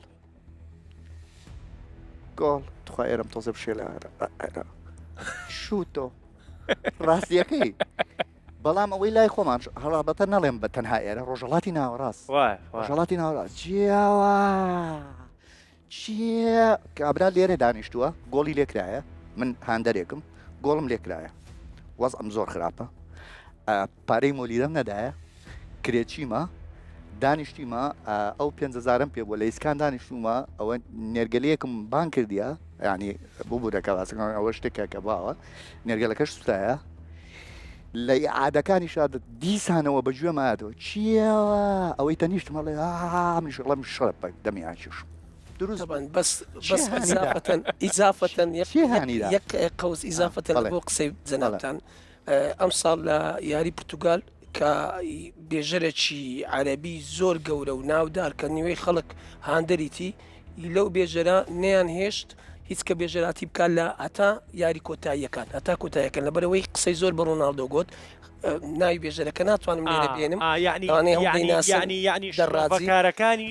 گۆڵ تخوا ئێرم تۆزە بشێلە شوتۆ ڕاستیەکەی بەڵام ئەوەی لای خۆمان هەڵابەتە نەڵێم بە تەنها ئێرە ڕۆژەڵاتی ناوەڕاست ڕۆژەڵاتی ناوەڕاست جیاوە چییە کابرا لێرە دانیشتووە گۆڵی لێکرایە من هاندەرێکم گۆڵم لێکرایە وەزعم زۆر خراپە پارەی مۆلیدەم نەدایە کرێچیمە دانیشتیمە ئەو پێ هزارم پێ بووە لە ئیسکان دانیشتومە ئەوە نێرگەلەیەکم بان کردیە ینی ببوورەکە باسەکان ئەوە شتێکە کە باوە نێرگەلەکەش سوتایە لە ئیعادەکانیشا دیسانەوە بە گوێم هاتەوە چییە ئەوەی تەنیشتم ئەڵێ ئا منیش ئەڵێم شەڕە بە دەمیان کێشم دروست طبعا بەس چێ بەس هانی دا؟ ئیزافەتەن ئیزافەتەن یەک چێ یەک هانی دا؟ یەک قەوس ئیزافەتەن بەڵێ بۆ قسەی بەڵێ جەنابتان ئەمساڵ لە یاری پرتوگال کە بێژەرێکی عەرەبی زۆر گەورە و ناودار کە نیوەی خەڵک هاندەریتی لەو بێژەرە نەیان هێشت هیچ کە بێژەراتی بکات لە هەتا یاری کۆتاییەکان هەتا کۆتایەکان لەبەرەوەی قسەی زۆر بە ڕۆناڵدۆ گوت ناوی بێژەرەکە ناتوانم لێرە بێنم یعنی یعنی یعنی دەڕاجی کارەکانی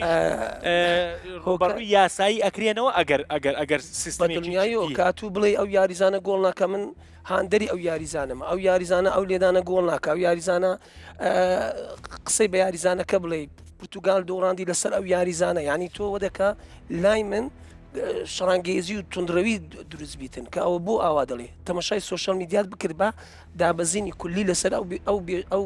ڕوبەڕووی یاسایی ئەکرێنەوە ئەگەر ئەگەر ئەگەر سیستمی دنیایی و کاتوو بڵێ ئەو یاریزانە گۆڵ ناکە من هاندەری ئەو یاریزانم ئەو یاریزانە ئەو لێدانە گۆڵ ناکە ئەو یاریزانە قسەی بە یاریزانەکە بڵێ پرتوگال دۆڕاندی لەسەر ئەو یاریزانە یعنی تۆ وەدەکە لای من شەڕانگێزی و تونندڕەوی دروست بیتن کە ئەوە بۆ ئاوا دەڵێ تەمەشای سوۆشال میدیات بکرد بە دابەزینی کولی لەسەر ئەو ئەو ئەو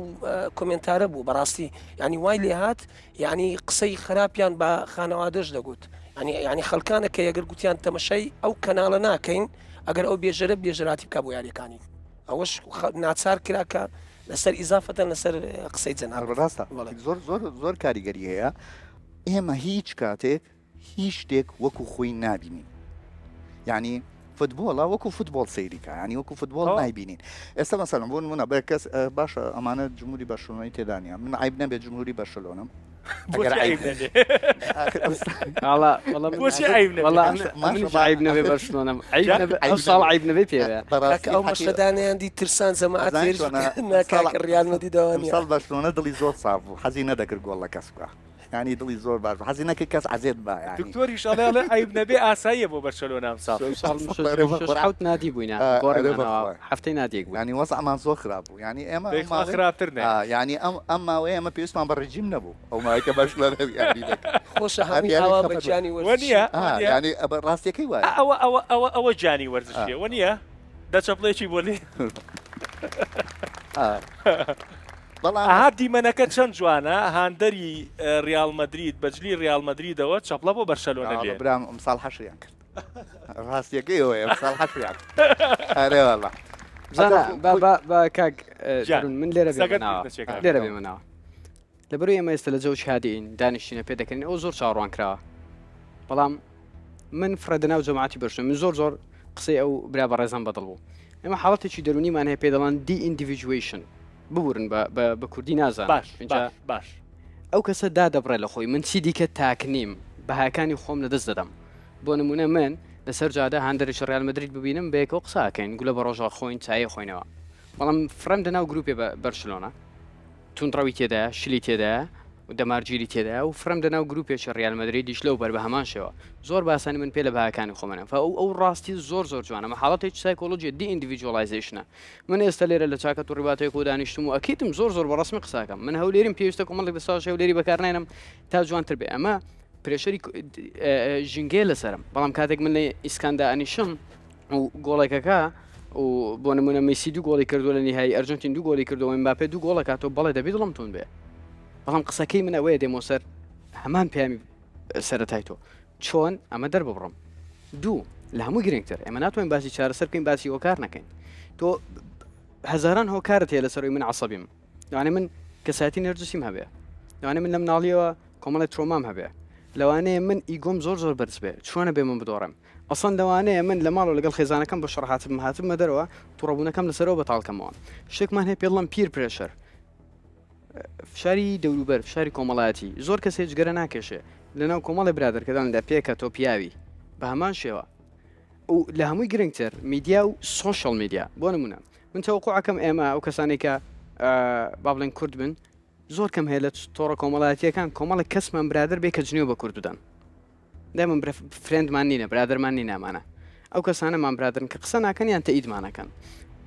کۆمنتارە بوو بەڕاستی ینی وای لێهات یعنی قسەی خراپیان بە خانەوادەش دەگوت ینی ینی خەڵکانە کە یەگەر گوتیان تەمەشای ئەو کەناڵە ناکەین ئەگەر ئەو بێژەرە بێژەراتی بکە بۆ یاریەکانی ئەوەش ناچار کرا کە لەسەر ئیزافەتەن لەسەر قسەی جەناب ڕاستە زۆر زۆر زۆر کاریگەری هەیە ئێمە هیچ کاتێک هیچ شتێک وەکو خۆی نابینین یعنی فتبۆڵە وەکو فتبۆڵ سەیریکە ینی وەکو فتبۆڵ نایبینین ئێستا مەسەلەن بۆ نمونە بە کەس باشە ئەمانە جمهوری بەرشلۆنەی تێدانە من عیب نەبێت جمهوری بەرشلۆنم ئەو ترسان جەماعەت هێرش بکەن نا کاکە ڕیال مەدریدەوە نییە. ئەمساڵ بەرشلۆنە دڵی زۆر ساف بوو حەزی نەدەکرد گۆڵ لە کەس بکا یانی دڵی زۆر باش بوو حەزی نەکرد کەس عەزێت با یانی. دکتۆریش ئەڵێ ئەڵێ عەیب نەبێ ئاساییە بۆ بەرشەلۆنە ئەمساڵ. ئەمساڵ شەش حەوت نادی بووینە گۆڕیمانەوە هەفتەی نادیەک بووین. یانی وەزعمان زۆر خراپ بوو یانی ئێمە دەی خوا خراپتر نەیە. یانی ئەم ئەم ماوەیە ئێمە پێویستمان بە ڕێجیم نەبوو ئەو ماوەی کە بەرشلۆنە یاری دەکرد. خۆشە هەمووی ئاوا بە گیانی وەرزشی. وەنیە وەنیە. یانی ڕاستیەکەی وایە. ئەوە ئەوە ئەوە ئەوە گیانی وەرزشیە وەنیە؟ دە چەپڵێکی بۆ لێ بەڵام ئەها دیمەنەکە چەند جوانە هاندەری ریال مەدرید بەجلی ریال مەدریدەوە چەپڵە بۆ بەرشەلۆنە لێ برام ئەمساڵ حەشریان کرد ڕاستیەکەی ئەوەیە ئەمساڵ حەشریان کرد ئەرێ والله زانا با با با کاک جان. دەروون من لێرە سەگەت بێمە ناوە بیرت نەچێ کاک. لێرە بێمە ناوە لەبەرئەوەی ئێمە ئێستا لە جەوشی هادیین دانیشتینە پێ دەکەنین ئەوە زۆر چاوەڕوان کراوە بەڵام من فڕێدە ناو جەماعەتی بەرشلۆنە من زۆر زۆر قسەی ئەو برا بەڕێزم بەدڵ بوو ئێمە حاڵەتێکی دەرونیمان هەیە پێ دەڵان deindividuation ببورن بە بە بە کوردی نازانم باش اینجا باش باش ئەو کەسە دادەبڕێ لە خۆی من چی دیکە تاک نیم بەهاکانی خۆم لەدەست دەدەم بۆ نمونە من لەسەر جادە هاندەرێکی ڕیال مەدرید ببینم بەیەکەوە قسە ئەکەین گولە بە ڕۆژەوە خۆین چایە خۆینەوە بەڵام فڕێم دە ناو گروپێ بە بەرشلۆنە توندڕەوی تێدایە، شلی تێدایە و دەمارگیری تێدایە و فڕێم دە ناو گروپێکی ڕیال مەدریدیش لەو بەر بە هەمان شێوە زۆر بە ئاسانی من پێ لە بەهاکانی خۆم ئەنێم فە ئەو ئەو ڕاستی زۆر زۆر جوانە ئەمە حاڵەتێکی سایکۆلۆجیە deindividualization ە من ئێستا لێرە لە چاکەت و ڕیباتێک و دانیشتم و ئەکیدم زۆر زۆر بە ڕەسمی قسە ئەکەم من هەولێریم پێویستە کۆمەڵێک دەستەواژەی هەولێری بەکار ناینم تا جوانتر بێ ئەمە pressure ی ژینگەیە لەسەرم بەڵام کاتێک من لە ئیسکاندا ئەنیشم و گۆڵێکەکە و بۆ نمونە میسی دوو گۆڵی کردووە لە نیهایی ئەرجنتین دوو گۆڵی کردەوە مباپێ دوو گۆڵەکاتەوە بەڵێ دەبی دڵم تون بێ بەڵام قسەکەی من ئەوەیە دێمەوە سەر هەمان پەیامی سەرەتای تۆ چۆن ئەمە دەرببڕم دوو لە هەموو گرنگتر ئێمە ناتوانین باسی چارەسەر بکەین باسی هۆکار نەکەین تۆ هەزاران هۆکارت هەیە لەسەرەوەی من عەسەبیم لەوانەیە من کەسایەتی نەرجسیم هەبێ لەوانەیە من لە مناڵیەوە کۆمەڵێک trauma م هەبێ لەوانەیە من ego م زۆر زۆر بەرز بێ چۆنە بێ من بدۆڕێم ئەسڵەن لەوانەیە من لە ماڵەوە لەگەڵ خێزانەکەم بە شەڕ هاتبم هاتبمە دەرەوە توڕەبوونەکەم لەسەرەوە بەتاڵکەمەوە شتێکمان هەیە پێ دەڵێن peer pressure. فشاری دەوروبەر، فشاری کۆمەڵایەتی، زۆر کەس هەیە جگەرە ناکێشێ، لەناو کۆمەڵێ برادەرکەداندا پێکە تۆ پیاوی، بە هەمان شێوە و لە هەمووی گرنگتر میدیا و سۆشیال میدیا، بۆ نموونە من تەوەقوع ئەکەم ئێمە ئەو کەسانەی کە با بڵێن کورد بن زۆر کەم هەیە لە تۆڕە کۆمەڵایەتییەکان کۆمەڵێک کەسمان برادەر بێ کە جنێو بە کورد بدەن. دایمەن برا friend مان نینە برادەرمان نینە ئەمانە ئەو کەسانەمان برادەرن کە قسە ناکەن یان تەئیدمان ئەکەن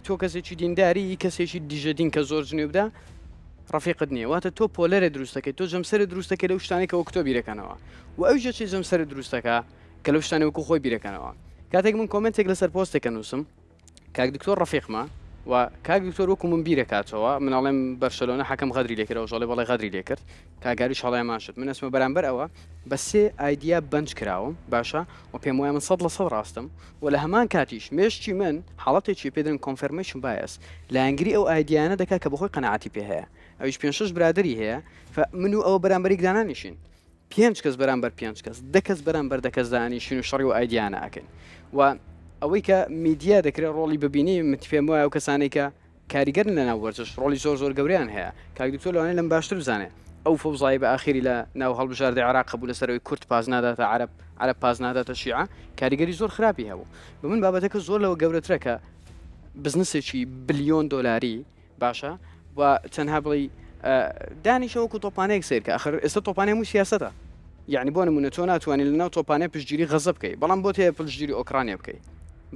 تۆ کەسێکی دینداری کەسێکی دژە دین کە زۆر جنێو بدا ڕەفیقت نییە واتە تۆ پۆلەرێ دروستەکەی تۆ جەمسەرێ دروستەکەی لەو شتانەی کە وەک تۆ بیرەکەنەوە و ئەویش دەچێت جەمسەرێ دروستەکە کە لەو شتانەی وەکو خۆی بیرەکەنەوە کاتێک من comment ێک لەسەر پۆستێکە نووسم کاک دکتۆر ڕەفیقمە و کاک دکتۆر وەکو من بیرەکاتەوە من ئەڵێم بەرشەلۆنە حەکەم غەدری لێکرد ئەوش ئەڵێ بەڵێ غەدری لێکرد کاک گاریش هەڵەیە ماشت من ئەچمە بەرامبەر ئەوە بە سێ ئایدیا بەنج کراوم باشە و پێم وایە من 100% ڕاستم و لە هەمان کاتیش مێشکی من حاڵەتێکی پێ دەڵێن confirmation bias لایەنگری ئەو ئایدیانە دەکات کە بەخۆی قەناعەتی پێ هەیە ئەویش پێنج شەش برادەری هەیە ف من و ئەوە بەرامبەریک دانانیشین پێنج کەس بەرامبەر پێنج کەس، دە کەس بەرامبەر دە کەس دانیشین و شەڕی و ئایدیانە ئەکەین و ئەوەی کە میدیا دەکرێت ڕۆڵی ببینی من پێم وایە ئەو کەسانەی کە کاریگەرن لە ناو وەرزش ڕۆڵی زۆر زۆر گەورەیان هەیە کاک دکتۆر لەوانەیە لەم باشتر بزانێ ئەو فەوزایی بە ئاخیری لە ناو هەڵبژاردەی عێراق هەبوو لەسەر ئەوەی کورد پاس ناداتە عەرەب عەرەب پاس ناداتە شیعە کاریگەری زۆر خراپی هەبوو بە من بابەتەکە زۆر لەوە گەورەترە کە بزنسێکی بلیۆن دۆلاری باشە و تەنها بڵێی دانیشە وەکو تۆپانەیەک سەیر کە ئەخر ئێستا تۆپانەی هەموو سیاسەتە یعنی بۆ نمونە تۆ ناتوانانی لەناو تۆپانەیە پشتگیری غەزە بکەی بەڵام بۆت هەیە پشتگیری ئۆکرانیا بکەی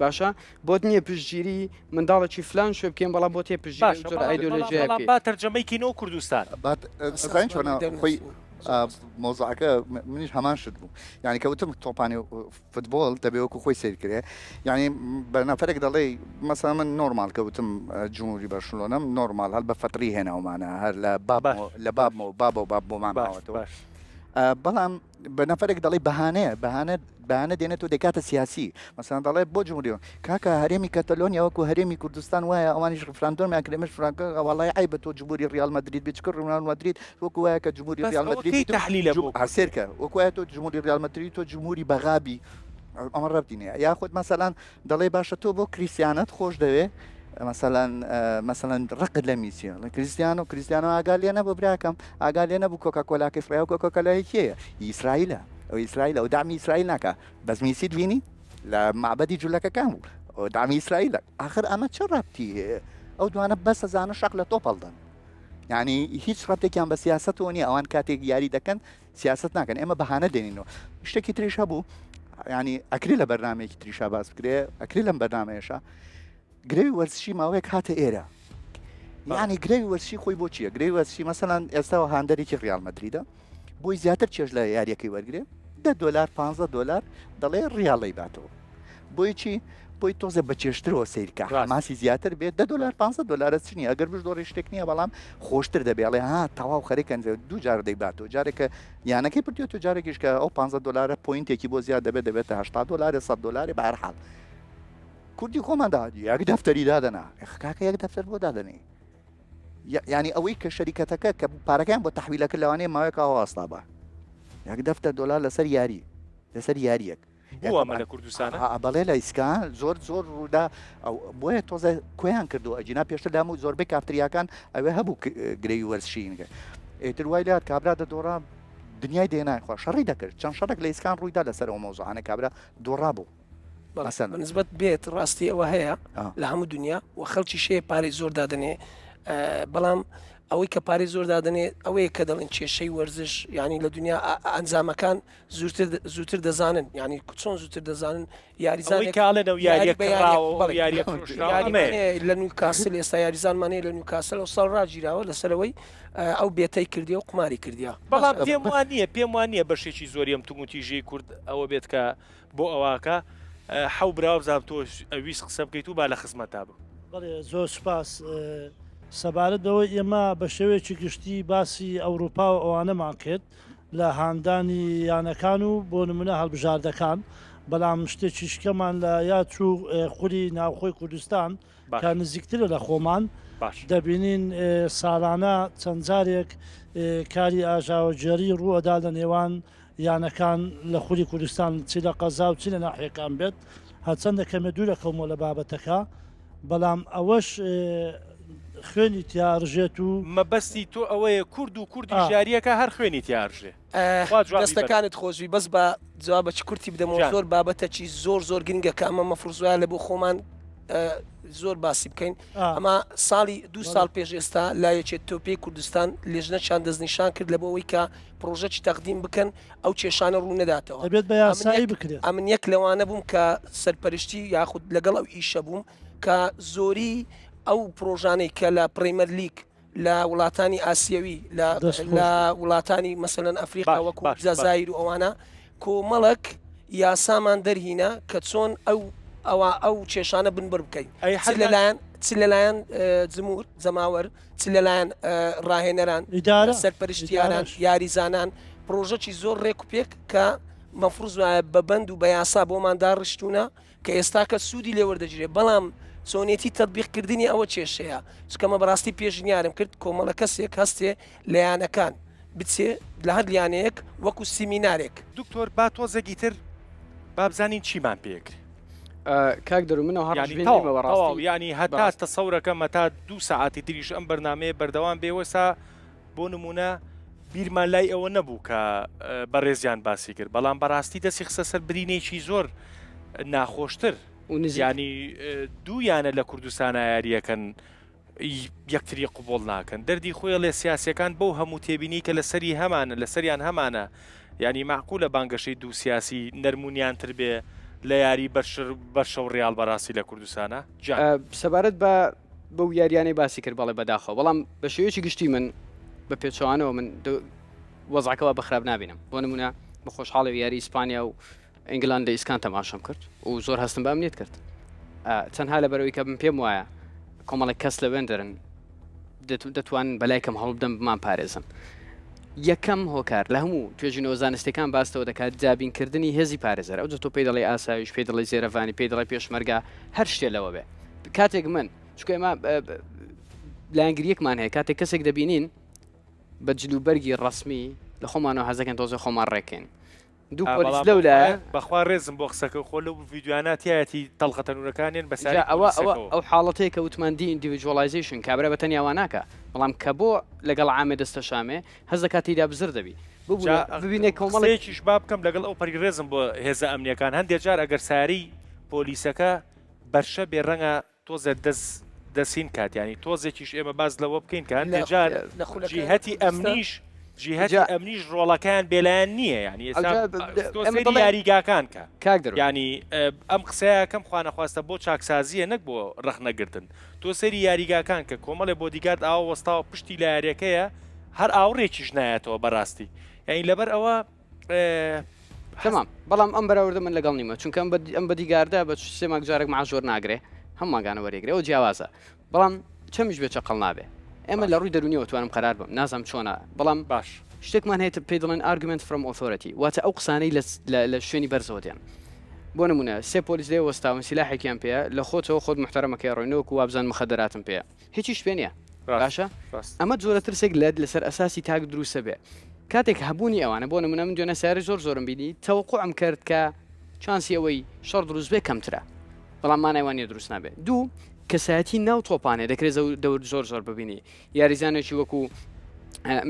باشە بۆت نییە پشتگیری منداڵێکی فلان شوێ بکەین بەڵام بۆت هەیە پشتگیری باشە ئەم جۆرە بەڵام بەڵام ئایدۆلۆژیایە بەڵام بکەی با تەرجەمەی کەینەوە کوردستان. با ئەزانی چۆنە خۆی مەوزوعەکە منیش هەمان شت بوو یعنی کە وتم تۆپانی فتبۆڵ دەبێ وەکو خۆی سەیر کرێ یانی بە نەفەرێک دەڵێی مەسەلەن من نۆرماڵ کە وتم جمهوری بەرشلۆنەم نۆرماڵ هەر بە فەتری هێناومانە هەر لە باش بابمەوە لە باش بابمەوە بابە و باب بۆمان باش ماوەتەوە باش بەڵام بە نەفەرێک دەڵێی بەهانەیە بەهانە بەهانە دێنێت و دەکاتە سیاسی مەسەلەن دەڵێ بۆ جمهوری کاکە هەرێمی کەتەلۆنیا وەکو هەرێمی کوردستان وایە ئەوانیش ڕفراندۆمیان کرد ئێمەش فرانکە وەڵای عەیبە تۆ جمهوری ڕیال مەدرید بی چکە ڕیال مەدرید وەکو وایە کە جمهوری بەس ڕیال ئەوە مەدرید کەی بی تۆ تەحلیلە جم بۆ ئا کورد؟ سێرکە وەکو وایە تۆ جمهوری ڕیال مەدرید تۆ جمهوری بەغا بی ئەمە ڕەبتی نییە یاخود مەسەلەن دەڵێ باشە تۆ بۆ کریستیانەت خۆش دەوێ مەسەلەن مەسەلەن ڕقت لە میسیە ڵێ کریستیانۆ کریستیانۆ ئاگا لێ نەبوو براکەم ئاگا لێ نەبوو کۆکاکۆلاکەی فڕێ کۆکاکۆلای کێیە ئیسرائیلە ئەو ئیسرائیلە ئەو دامی ئیسرائیل ناکا بەس میسیت بینی لە مەعبەدی جولەکەکان بوو ئەو دامی ئیسرائیلە ئاخر ئەمە چ ڕەبتی هەیە ئەو دوانە بەس ئەزانن شەق لە تۆپ هەڵدەن یعنی هیچ ڕەتێکیان بە سیاسەتەوە نییە ئەوان کاتێک یاری دەکەن سیاست ناکەن ئێمە بەهانە دێنینەوە شتێکی تریش هەبوو ینی ئەکرێ لە بەرنمەیەکی تریشا باس بکرێ ئەکرێ لەم بەرنمەیەشە گرەوی وەرزشی ماوەیەک هاتە ئێرە یعنی گرەوی وەرزشی خۆی بۆ چییە گرەوی وەرزشی مەسەلەن ئێستا هاندەرێکی ڕیال مەدریدە بۆی زیاتر چێژ لە یاریەکەی وەرگێ دە دۆلار 15 دۆلار دەڵێ ڕیاڵی باتەوە بۆی چی بۆی تۆزێ بە چێژترەوە سیرکە حماسی زیاتر بێت دە دۆلار 15 دۆلارە چ نیە ئەگەر بشدۆڕی شتێک نییە بەڵام خۆشتر دەبێ ئەڵێ ها تەواو خەریکەن دوو جار دەیباتەوە جارێکە یانەکەی پردێت و جارێکیش کە ئەو 15 دۆلارە point ێکی بۆ زیاد دەبێت دەبێتە 80 دۆلارێ 100 دۆلارێ بە هەر حاڵ کوردی خۆمان دا یەک دەفتەری دادەنا کاکە یەک دەفتەر بۆ دادەنێ یعنی ئەوەی کە شەریکەتەکە کە پارەکەیان بۆ تەحویلەکە لەوانەیە ماوەیەک واستا بە یەک دەفتەر دۆلار لەسەر یاری لەسەر یاریەک بۆ ئەمە لە کوردستانە؟ بەڵێ لە ئیسکان زۆر زۆر ڕوودا ئەو بۆیە تۆزە کۆیان کردو ئەجینا پێشتر لام و زۆربەی کافتریاکان ئەوێ هەبوو گرەوی وەرزشینگە ئیتر وای لات کابرا دەدۆڕا دنیای دێنای خوا شەڕی دەکرد چەند شەڕێک لە ئیسکان ڕوویدا لەسەر ئەو مەوزوعانە کابرا دۆڕا بوو بەڵێ بەنسبەت بێت ڕاستی ئەوە هەیە لە هەموو دنیا و خەڵکی شەیە پارەی زۆر دادەنێ بەڵام ئەوەی کە پارەی زۆر دادەنێ ئەوەیە کە دەڵێن کێشەی وەرزش یعنی لە دنیا ئەنجامەکان زووتر زووتر دەزانن یعنی چۆن زووتر دەزانن یاریزانێک کاڵێنەوە یاریە کڕاوە یاریە لە نیوکاسل ئێستا یاریزانمان هەیە لە نیوکاسل ئەو ساڵ ڕاگیراوە لەسەرەوەی ئەو bet ەی کردی و قوماری کردیە. بەڵام پێم وا نییە پێم وا نییە بەشێکی زۆری ئەم توندوتیژیەی کورد ئەوە بێت کە بۆ ئەواکە حەو برا وابزانم تۆش ئەویست قسە بکەیت و با لە خزمەتا بم. بەڵێ زۆر سوپاس. سەبارەت بەوەی ئێمە بە شێوەیەکی گشتی باسی ئەوروپا و ئەوانەمان کرد لە هاندانی یانەکان و بۆ نمونە هەڵبژاردەکان، بەڵام شتێکیش کەمان لە یاد چوو خولی ناوخۆی کوردستان کە نزیکترە لە خۆمان دەبینین ساڵانە چەند جارێک کاری ئاژاوەگێڕی ڕووئەدا لە نێوان یانەکان لە خولی کوردستان چ لە قەزا و چ لە ناحیەکان بێت هەرچەندە کەمێ دوورەکەومەوە لە بابەتەکە بەڵام ئەوەش خوێنی تیا ئەڕژێت و. مەبەستی تۆ ئەوەیە کورد و کوردیش یاریەکە هەر خوێنی تیا ئەرژێ. خوا جوابی بەرێ. دەستەکانت خۆشبی بەس با جوابەکی کورتی بدەمەوە گیان. زۆر بابەتەکی زۆر زۆر گرنگە کە ئەمە مەفروز وایە لە بۆ خۆمان زۆر باسی بکەین ئەمە ساڵی دوو ساڵ پێش ئێستا لا یەکێت تۆپێی کوردستان لێژنەچیان دەستنیشان کرد لە بۆ ئەوەی کە پرۆژەکی تەقدیم بکەن ئەو کێشانە ڕوو نەداتەوە دەبێت بە یاسایی بکرێت. ئەمن یەک لەوانە بووم کە سەرپەرشتی یاخود لەگەڵ ئەو ئیشە بووم کە زۆری ئەو پرۆژانەی کە لە پرێمەر لیگ لە وڵاتانی ئاسیەوی لە لە وڵاتانی مەسەلەن ئەفریقا وەکو جەزایر و ئەوانە کۆمەڵک یاسامان دەرهینا کە چۆن ئەو ئەوە ئەو کێشانە بنبڕ بکەین چ لەلایەن چ لەلایەن جمهور جەماوەر چ لەلایەن ڕاهێنەران سەرپەرشتیاران یاریزانان پرۆژەکی زۆر ڕێک و پێک کە مەفروز وایە بە بەند و بە یاسا بۆمان داڕشتوونە کە ئێستاکە سوودی لێ وەردەگیرێت، بەڵام چۆنێتی تەتبیق کردنی ئەوە کێشەیە، چونکە مە بەڕاستی پێشنیارم کرد کۆمەڵە کەسێک هەستێ لە یانەکان بچێ لە هەر یانەیەک وەکو سیمینارێک. دکتۆر با تۆزێک ئیتر با بزانین چیمان پێ ئەکرێ. کاک دەرون من ئەوها یانی ڕەشبین تەواو نیمە بەڕاستی تەواو یانی هەتا بەڕاستی. تەسەورەکەم هەتا دوو سەعاتی تریش ئەم بەرنامەیە بەردەوام بێ وەسا بۆ نموونە بیرمان لای ئەوە نەبوو کە بەڕێزیان باسی کرد، بەڵام بەڕاستی دەستی خستە سەر برینێکی زۆر ناخۆشتر. و نزیک. یانی دوو یانە لە کوردستانا یارییەکەن یەکتری قبوڵ ناکەن. دەردی خۆی ئەڵێ سیاسیەکان بەو هەموو تێبینی کە لەسەری هەمانە لەسەریان هەمانە یانی مەعقولە بانگەشەی دوو سیاسی نەرم و نیانتر بێ لە یاری بەرشە و ڕیاڵ بەڕاستی لە کوردستانا؟ گیان. سەبارەت بە بەو یاریانەی باسی کرد بەڵێ بەداخەوە بەڵام بە شێوەیەکی گشتی من بە پێچەوانەوە من وەزعەکە وا بە خراپ نابینم بۆ نمونە بە خۆشحاڵی یاری ئیسپانیا و ئینگلاند لە ئیسکان تەماشەم کرد و زۆر هەستم بە ئەمنیت کرد تەنها لە بەرەوەی کە بم پێم وایە کۆمەڵێک کەس لە وێندەرن دەتوانن بەلای کەم هەوڵ بدەن بمان پارێزن یەکەم هۆکار لە هەموو توێژینەوە زانستیەکان باستەوە دەکات دابینکردنی هێزی پارێزەر ئەو تۆ پێی دەڵێ ئاسایش پێی دەڵێ زێرەڤانی پێی دەڵێ پێشمەرگە هەر شتێ لەوە بێ کاتێک من چونکە ئێمە لایەنگریەکمان هەیە کاتێک کەسێک دەبینین بە جلوبەرگی ڕسمی لە خۆمانەوە حەزەکەن تۆزێ خۆمان ڕێکەین دوو پۆلیس لەو لایە بەخوا ڕێزم بۆ قسەکە خۆ لەو ڤیدیۆیانە تیایەتی تەڵخە تەنورەکانیان بە ساری ئەوە ئەوە ئەو حاڵەتەیە کە وتمان de-individualization کابرا بە تەنیا وا ناکا بەڵام کە بۆ لەگەڵ عامێ دەستە شامێ هەست دەکات تێیدا بزر دەبی ببورە ببینێ کۆمەڵێک قسەیەکیش با بکەم لەگەڵ ئەو پەری ڕێزم بۆ هێزە ئەمنیەکان هەندێ جار ئەگەر ساری پۆلیسەکە بەرشە بێ ڕەنگە تۆزێ دەس دەسین کات یانی تۆزێکیش ئێمە باس لەوە بکەین کە هەندێ جار لە خولەکانی جیهەتی کوردستان ئەمنیش جیهەتی جا ئەمنیش ڕۆڵەکەیان بێلایەن نییە یانی ئێستا ئەوجا تۆ ئێمە سەیری دەڵێن یاریگاکان کە کاک دەروون یانی ئەم قسەیە کەم خوانەخواستە بۆ چاکسازییە نەک بۆ ڕەخنەگرتن تۆ سەیری یاریگاکان کە کۆمەڵێ بۆدیگارد ئاوا وەستاوە پشتی لە یاریەکەیە هەر ئاوڕێکیش نایەتەوە بەڕاستی یانی لەبەر ئەوە تەمام بەڵام ئەم بەراوردە من لەگەڵ نیمە چونکە ئەم بەدیگاردە بە سێ مانگ جارێک معاش وەرناگرێ هەم مانگانە وەرێگرێ ئەو جیاوازە بەڵام چەمیش بێ چەقەڵ نابێ ئێمە لە ڕووی دەرونیەوە توانم قەرار بم نازانم چۆنە بەڵام باش شتێکمان هەیە پێی دەڵێن argument from authority واتە ئەو قسانەی لە شوێنی بەرزەوە دێن بۆ نمونە سێ پۆلیس لێ وەستاون سیلاحێکیان پێیە لە خۆتەوە خۆت محتەرەمەکەی ڕۆینەوەکو وابزان مخدراتم پێیە هیچیش پێ نییە باشە ئەمە جۆرە ترسێک لە لەسەر ئەساسی تاک دروستە بێ کاتێک هەبوونی ئەوانە بۆ نمونە من دوێنێ سیارەی زۆر زۆرم بینی تەوەقوعم کرد کە چانسی ئەوەی شەڕ دروست بێ کەمترە بەڵام مانای وانە دروست نابێ دوو کەسایەتی ناو تۆپانێ دەکرێت دەور زۆر زۆر ببینی یاریزانێکی وەکو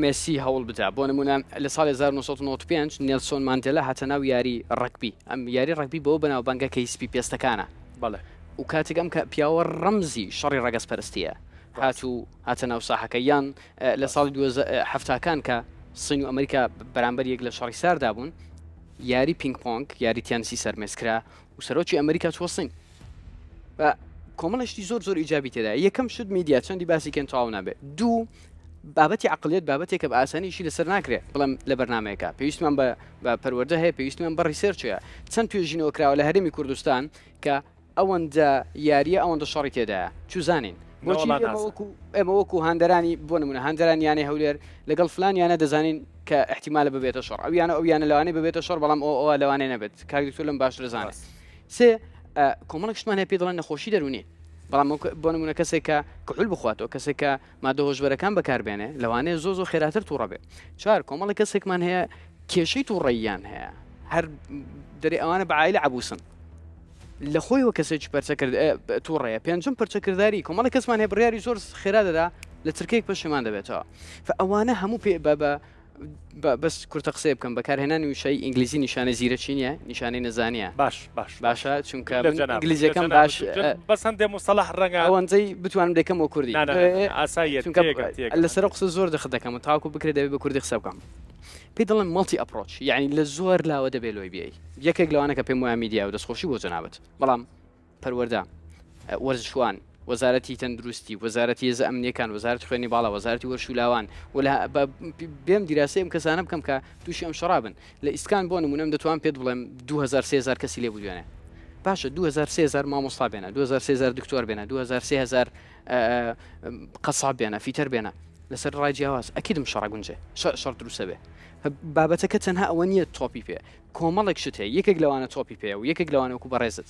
مێسی هەوڵ بدا بۆ نمونە لە ساڵی 1995 نێلسۆن ماندێلا هاتە ناو یاری ڕەگبی ئەم یاری ڕەگبی بەوە بەناوبانگە کە هی سپی پێستەکانە بەڵێ. و کاتێک ئەم کە پیاوە ڕەمزی شەڕی ڕەگەزپەرستییە هات و هاتە ناو ساحەکە یان لە ساڵی حەفتاکان کە سین و ئەمریکا بەرامبەر یەک لە شەڕی ساردا بوون یاری پینگ پۆنگ یاری تێنسی سەرمێز کرا و سەرۆکی ئەمریکا چوە سین بە کۆمەڵە شتی زۆر زۆر ئیجابی تێدا یەکەم شت میدیا چەندی باسی کەن تەواو نابێت دوو بابەتی عقلیت بابەتێکە بە ئاسانیشی لەسەر ناکرێت بڵێم لە بەرنمەیەەکە پێویستمان بە بە پەروەردە هەیە پێویستمان بە research ەیە چەند توێژینەوە کراوە لە هەرێمی کوردستان کە ئەوەندە یاریە ئەوەندە شەڕی تێدایە چوزانین بۆچی ئێمە وەکو ئێمە وەکو هاندەرانی بۆ نمونە هاندەرانی یانەی هەولێر لەگەڵ فلان یانە دەزانین کە احتیمالە ببێتە شەڕ ئەو یانە ئەو یانە لەوانەیە ببێتە شەڕ بەڵام ئەو ئەوە لەوانەیە نەبێت کاک دکتۆر لەم باشتر دەزانێت سێ کۆمەڵێک شتمان هەیە پێی دەڵێن نەخۆشی دەروونی بەڵام بۆ نمونە کەسێک کە کحول بخواتەوە کەسێک کە مادە هۆشبەرەکان بەکاربێنێ لەوانەیە زۆ زۆ خێراتر تووڕە بێ چوار کۆمەڵی کەسێکمان هەیە کێشەی تووڕەییان هەیە هەر دەرێ ئەوانە بە عایلە عەبوسن. لە خۆیەوە کەسێکی پەرچەکرد تووڕەیە. پێنجەم پەرچەکرداری، کۆمەڵێک کەسمان هەیە بڕیاری زۆر خێرا دەدا لە چرکەیەک پەشیمان دەبێتەوە. فە ئەوانە هەموو پێ بە بە بە بەس کورتە قسەیە بکەم بەکارهێنانی وشەی ئینگلیزی نیشانەی زیرەکی نییە نیشانەی نەزانییە. باش باش باشە چونکە لە من جەنابت، لە ئینگلیزیەکەم جەنابت باش دکتۆر، بەس هەندێ موستەڵەح ڕەنگە ئەوەندەی بتوانم دەیکەم بۆ کوردی. نا نا نا نا ئاساییە چونکە تێگەم تێگەم لەسەر ئەو قسە زۆر دەخت دەکەم و تاوەکو بکرێت دەبێت بە کوردی قسە بکەم. پێی دەڵێن multi approach یەعنی لە زۆر لاوە دەبێ لۆی بێی یەکێک لەوانە کە پێم وایە میدیا و دەستخۆشی بۆ جەنابت بەڵام پەروەردە وەرزشوان وەزارەتی تەندروستی وەزارەتی هێزە ئەمنیەکان وەزارەتی خوێندنی باڵا وەزارەتی وەرش و لاوان و لە بێم دیراسەی ئەم کەسانە بکەم کە تووشی ئەم شەڕا بن لە ئیسکان بۆ نمونەم دەتوان پێت بڵێم 2000 3000 کەسی لێ بوو دوێنێ باشە 2000 3000 مامۆستا بێنە 2000 3000 دکتۆر بێنە 2000 3000 قەساب بێنە فیتەر بێنە لەسەر ڕای جیاواز ئەکیدم شەڕە گونجێ شەڕ دروستە بێ بابەتەکە تەنها ئەوە نییە تۆپی پێ کۆمەڵێک شت هەیە یەکێک لەوانە تۆپی پێ و یەکێک لەوانە وەکو بەڕێزت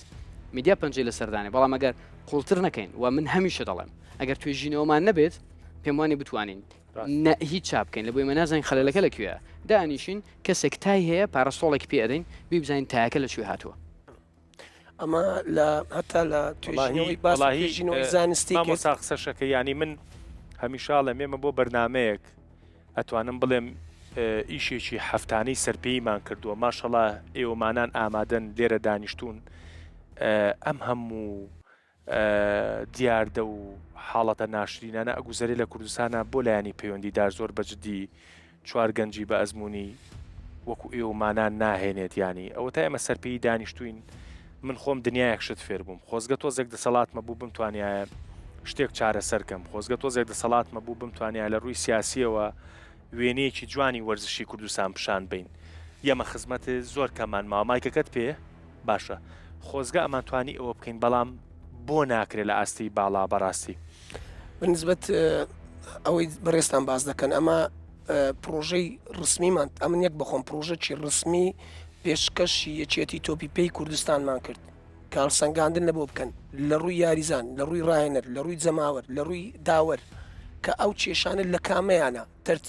میدیا پەنجەی لەسەردانێ بەڵام ئەگەر قوڵتر نەکەین و من هەمیشە دەڵێم ئەگەر توێژینەوەمان نەبێت پێم وانی بتوانین نە هیچ چا بکەین لە بۆی مە نازانین خەلەلەکە لە کوێیە دانیشین کەسێک تای هەیە پارەسۆڵێک پێ ئەدەین بی بزانین تایەکە لە کوێ هاتووە. ئەمە لە هەتا لە توێژینەوەی باس و توێژینەوەی زانستی کرد. مامۆستا قسەشەکە یانی من هەمیشە ئەڵێم ئێمە بۆ بەرنامەیەک ئەتوانم بڵێم ئیشێکی هەفتانەی سەرپێیمان کردووە ماشەڵا ئێوەمانان ئامادەن لێرە دانیشتوون ئەم هەموو دیاردە و حاڵەتە ناشرینانە ئەگوزەرێ لە کوردستانا بۆ لایەنی پەیوەندیدار زۆر بە جدی چوار گەنجی بە ئەزموونی وەکو ئێوەمانان ناهێنێت یانی ئەوەتا ئێمە سەرپێی دانیشتوین من خۆم دنیایەک شت فێر بووم خۆزگە تۆزێک دەسەڵاتمە بوو بمتوانیایە شتێک چارەسەر کەم خۆزگە تۆزێک دەسەڵاتمە بوو بمتوانیایە لە ڕووی سیاسیەوە وێنەیەکی جوانی وەرزشی کوردستان پیشان بەین یەمە خزمەت زۆر کەمان ماوە مایکەکەت پێ باشە خۆزگە ئەمان توانی ئەوە بکەین بەڵام بۆ ناکرێت لە ئاستی باڵا بەڕاستی. بەنسبەت ئەوەی بەڕێزتان باس دەکەن ئەمە پرۆژەی ڕسمیمان ئەمن یەک بەخۆم پرۆژەکی ڕسمی پێشکەشی یەکێتی تۆپی پێی کوردستانمان کرد کە هەڵسەنگاندن لە بۆ بکەن لە ڕووی یاریزان لە ڕووی ڕاهێنەر لە ڕووی جەماوەر لە ڕووی داوەر کە ئەو کێشانە لە کامەیانە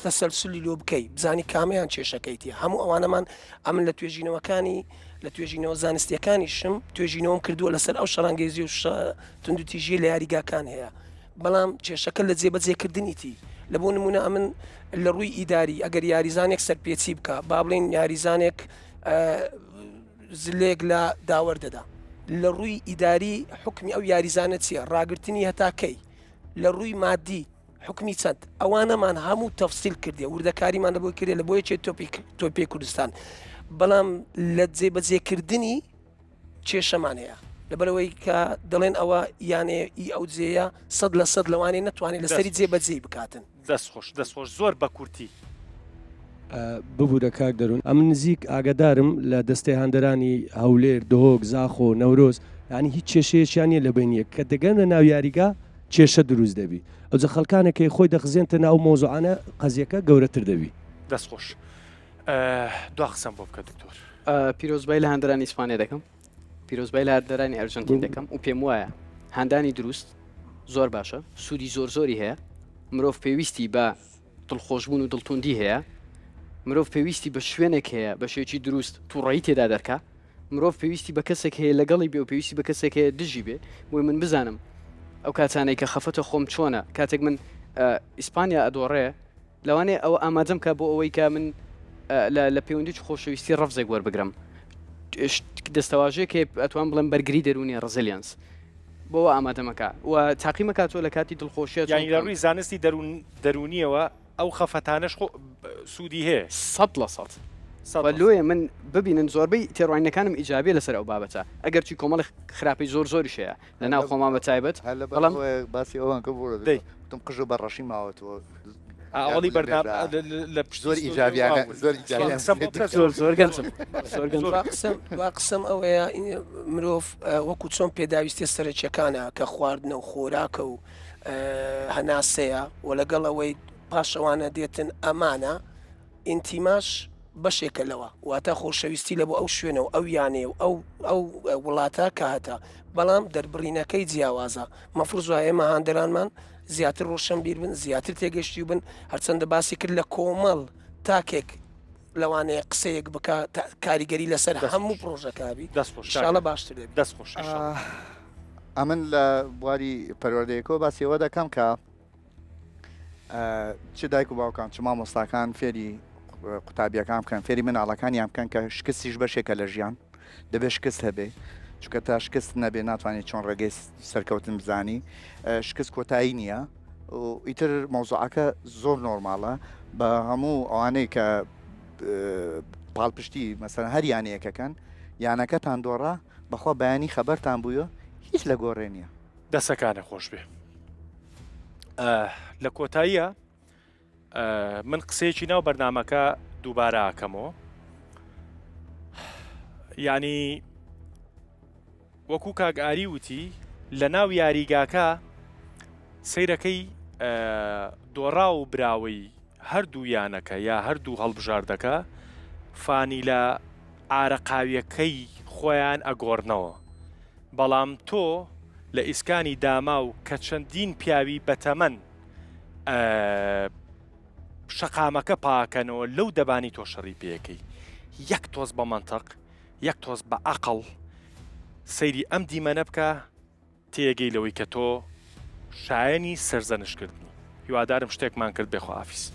تەسەلسولی لۆ بکەی بزانی کامەیان کێشەکەیتی هەموو ئەوانەمان ئەمن لە توێژینەوەکانی لە توێژینەوە زانستیەکانیشم توێژینەوەم کردووە لەسەر ئەو شەڕانگێزی و توندوتیژی لە یاریگاکان هەیە بەڵام کێشەکە لە جێبەجێکردنیتی لە بۆ نمونە ئەمن لە ڕووی ئیداری ئەگەر یاریزانێک سەرپێچی بکە با بڵێن یاریزانێک زلێک لە داوەر دەدا لە ڕووی ئیداری حکمی ئەو یاریزانە چییە ڕاگرتنی هەتا کەی لە ڕووی مادی حوکمی چەند ئەوانەمان هەموو تەفسیل کردێ وردەکاریمان لە بۆی کردێ لە بۆ یەکێ تۆپی تۆپی کوردستان بەڵام لە جێبەجێکردنی کێشەمان هەیە لەبەرەوەی کە دەڵێن ئەوە یانێ ئی ئەو جێیە سەد لە سەد لەوانەیە نەتوانێت لەسەری جێبەجێی بکاتن. دەست خۆش دەست خۆش زۆر بە کورتی. ببورە کاک دەرون ئەمن نزیک ئاگادارم لە دەستەی هاندەرانی هەولێر دهۆک زاخۆ نەورۆز یانی هیچ کێشەیەکیان نیە لە بەین یەک کە دەگەنە ناو یاریگا کێشە دروست دەبی ئەوجە خەڵکانێک کەی خۆی دەخزێنتە ناو مەوزوعانە قەزیەکە گەورەتر دەبی. دەست خۆش دوا قسەم بۆ بکە دکتۆر. پیرۆزبای لە هاندەرانی ئیسپانیا دەکەم پیرۆزبای لە هاندەرانی ئەرجەنتین دەکەم و پێم وایە هاندانی دروست زۆر باشە سوودی زۆر زۆری هەیە مرۆڤ پێویستی بە دڵخۆشبوون و دڵتوندی هەیە مرۆڤ پێویستی بە شوێنێک هەیە بە شێوەیەکی دروست تووڕەیی تێدا دەرکا مرۆڤ پێویستی بە کەسێک هەیە لەگەڵی بێ و پێویستی بە کەسێک هەیە دژی بێ بۆی من بزانم ئەو کاتانەی کە خەفەتە خۆم چۆنە کاتێک من ئیسپانیا ئەدۆڕێ لەوانەیە ئەوە ئامادەم کە بۆ ئەوەی کە من لە پەیوەندی خۆشەویستی ڕەفزێک وەربگرم دەستەواژەیەک هەیە ئەتوان بڵێم بەرگری دەروونی resilience بۆ ئامادەمەکە و تاقیمەکاتەوە لە کاتی دڵخۆشیە یانی لە ڕووی زانستی دەروون دەروونیەوە ئەو خەفەتانەش خۆ سوودی هەیە. 100% وە لۆیە من ببینن زۆربەی تێڕوانینەکانم ئیجابیە لەسەر ئەو بابەتە ئەگەرچی کۆمەڵی خراپەی زۆر زۆریش هەیە لە ناو خۆمان بە تایبەت هەر لەبەر بەڵام ئەوەیە باسی ئەوان کە بۆ دەی. وتم قژە بە ڕەشی ماوەتەوە ئاوەڵی بەرنامە لە پشت زۆر ستۆدیۆ ئیجابیانە واون. زۆر ئیجابیانە قسەم بۆ بکە زۆر زۆر گەنجم زۆر گەنجم. دوا قسەم دوا قسەم ئەوەیە مرۆڤ وەکو چۆن پێداویستیە سەرەکیەکانە کە خواردنە و خۆراکە و هەناسەیە و لەگەڵ ئەوەی پاشەوانە دێتن ئەمانە ئینتیماش بەشێکە لەوە واتە خۆشەویستی لە بۆ ئەو شوێنە و ئەو یانەیە و ئەو ئەو وڵاتە کە هەتە بەڵام دەربڕینەکەی جیاوازە مەفروز وایە ئێمە هاندەرانمان زیاتر ڕۆشنبیر بن زیاتر تێگەشتیو بن هەرچەندە باسی کرد لە کۆمەڵ تاکێک. لەوانەیە قسەیەک بکا کاریگەری لەسەر هەموو پرۆژەکە بی دەست خۆش ان شاء اللە باشتر دەبی. دەست خۆش ان شاء اللە. ئەمن لە بواری پەروەردەیەکەوە باسی ئەوە دەکەم کە چ دایک و باوکان چ مامۆستاکان فێری قوتابیەکان بکەن فێری مناڵەکانیان بکەن کە شکستیش بەشێکە لە ژیان دەبێت شکست هەبێ چونکە تا شکست نەبێ ناتوانێت چۆن ڕێگەی سەرکەوتن بزانی شکست کۆتایی نییە ئیتر مەوزوعەکە زۆر نۆرماڵە بە هەموو ئەوانەی کە پاڵپشتی مەسەن هەر یانەیەکەکەن یانەکەتان دۆڕا بەخوا بەیانی خەبەرتان بووە هیچ لە گۆڕێ نییە. دەسەکانە خۆش بێ لە کۆتاییە من قسەیەکی ناو بەرنمەکە دووبارە ئاکەمەوە یعنی وەکو کاک ئاری وتی لە ناو یاریگاکە سەیرەکەی دۆڕا و براوەی هەردوو یانەکە یا هەردوو هەڵبژاردەکە فانیلە ئارەقاویەکەی خۆیان ئەگۆڕنەوە بەڵام تۆ لە ئیسکانی داماو کە چەندین پیاوی بەتەمەن شەقامەکە پاکەنەوە لەو دەبانی تۆ شەڕی پێەکەی یەک تۆز بە مەنتق یەک تۆز بە عەقڵ سەیری ئەم دیمەنە بکە تێگەی لەوەی کە تۆ شایەنی سەرزەنشت کردنی. هیوادارم شتێکمان کرد بێ خواحافیز.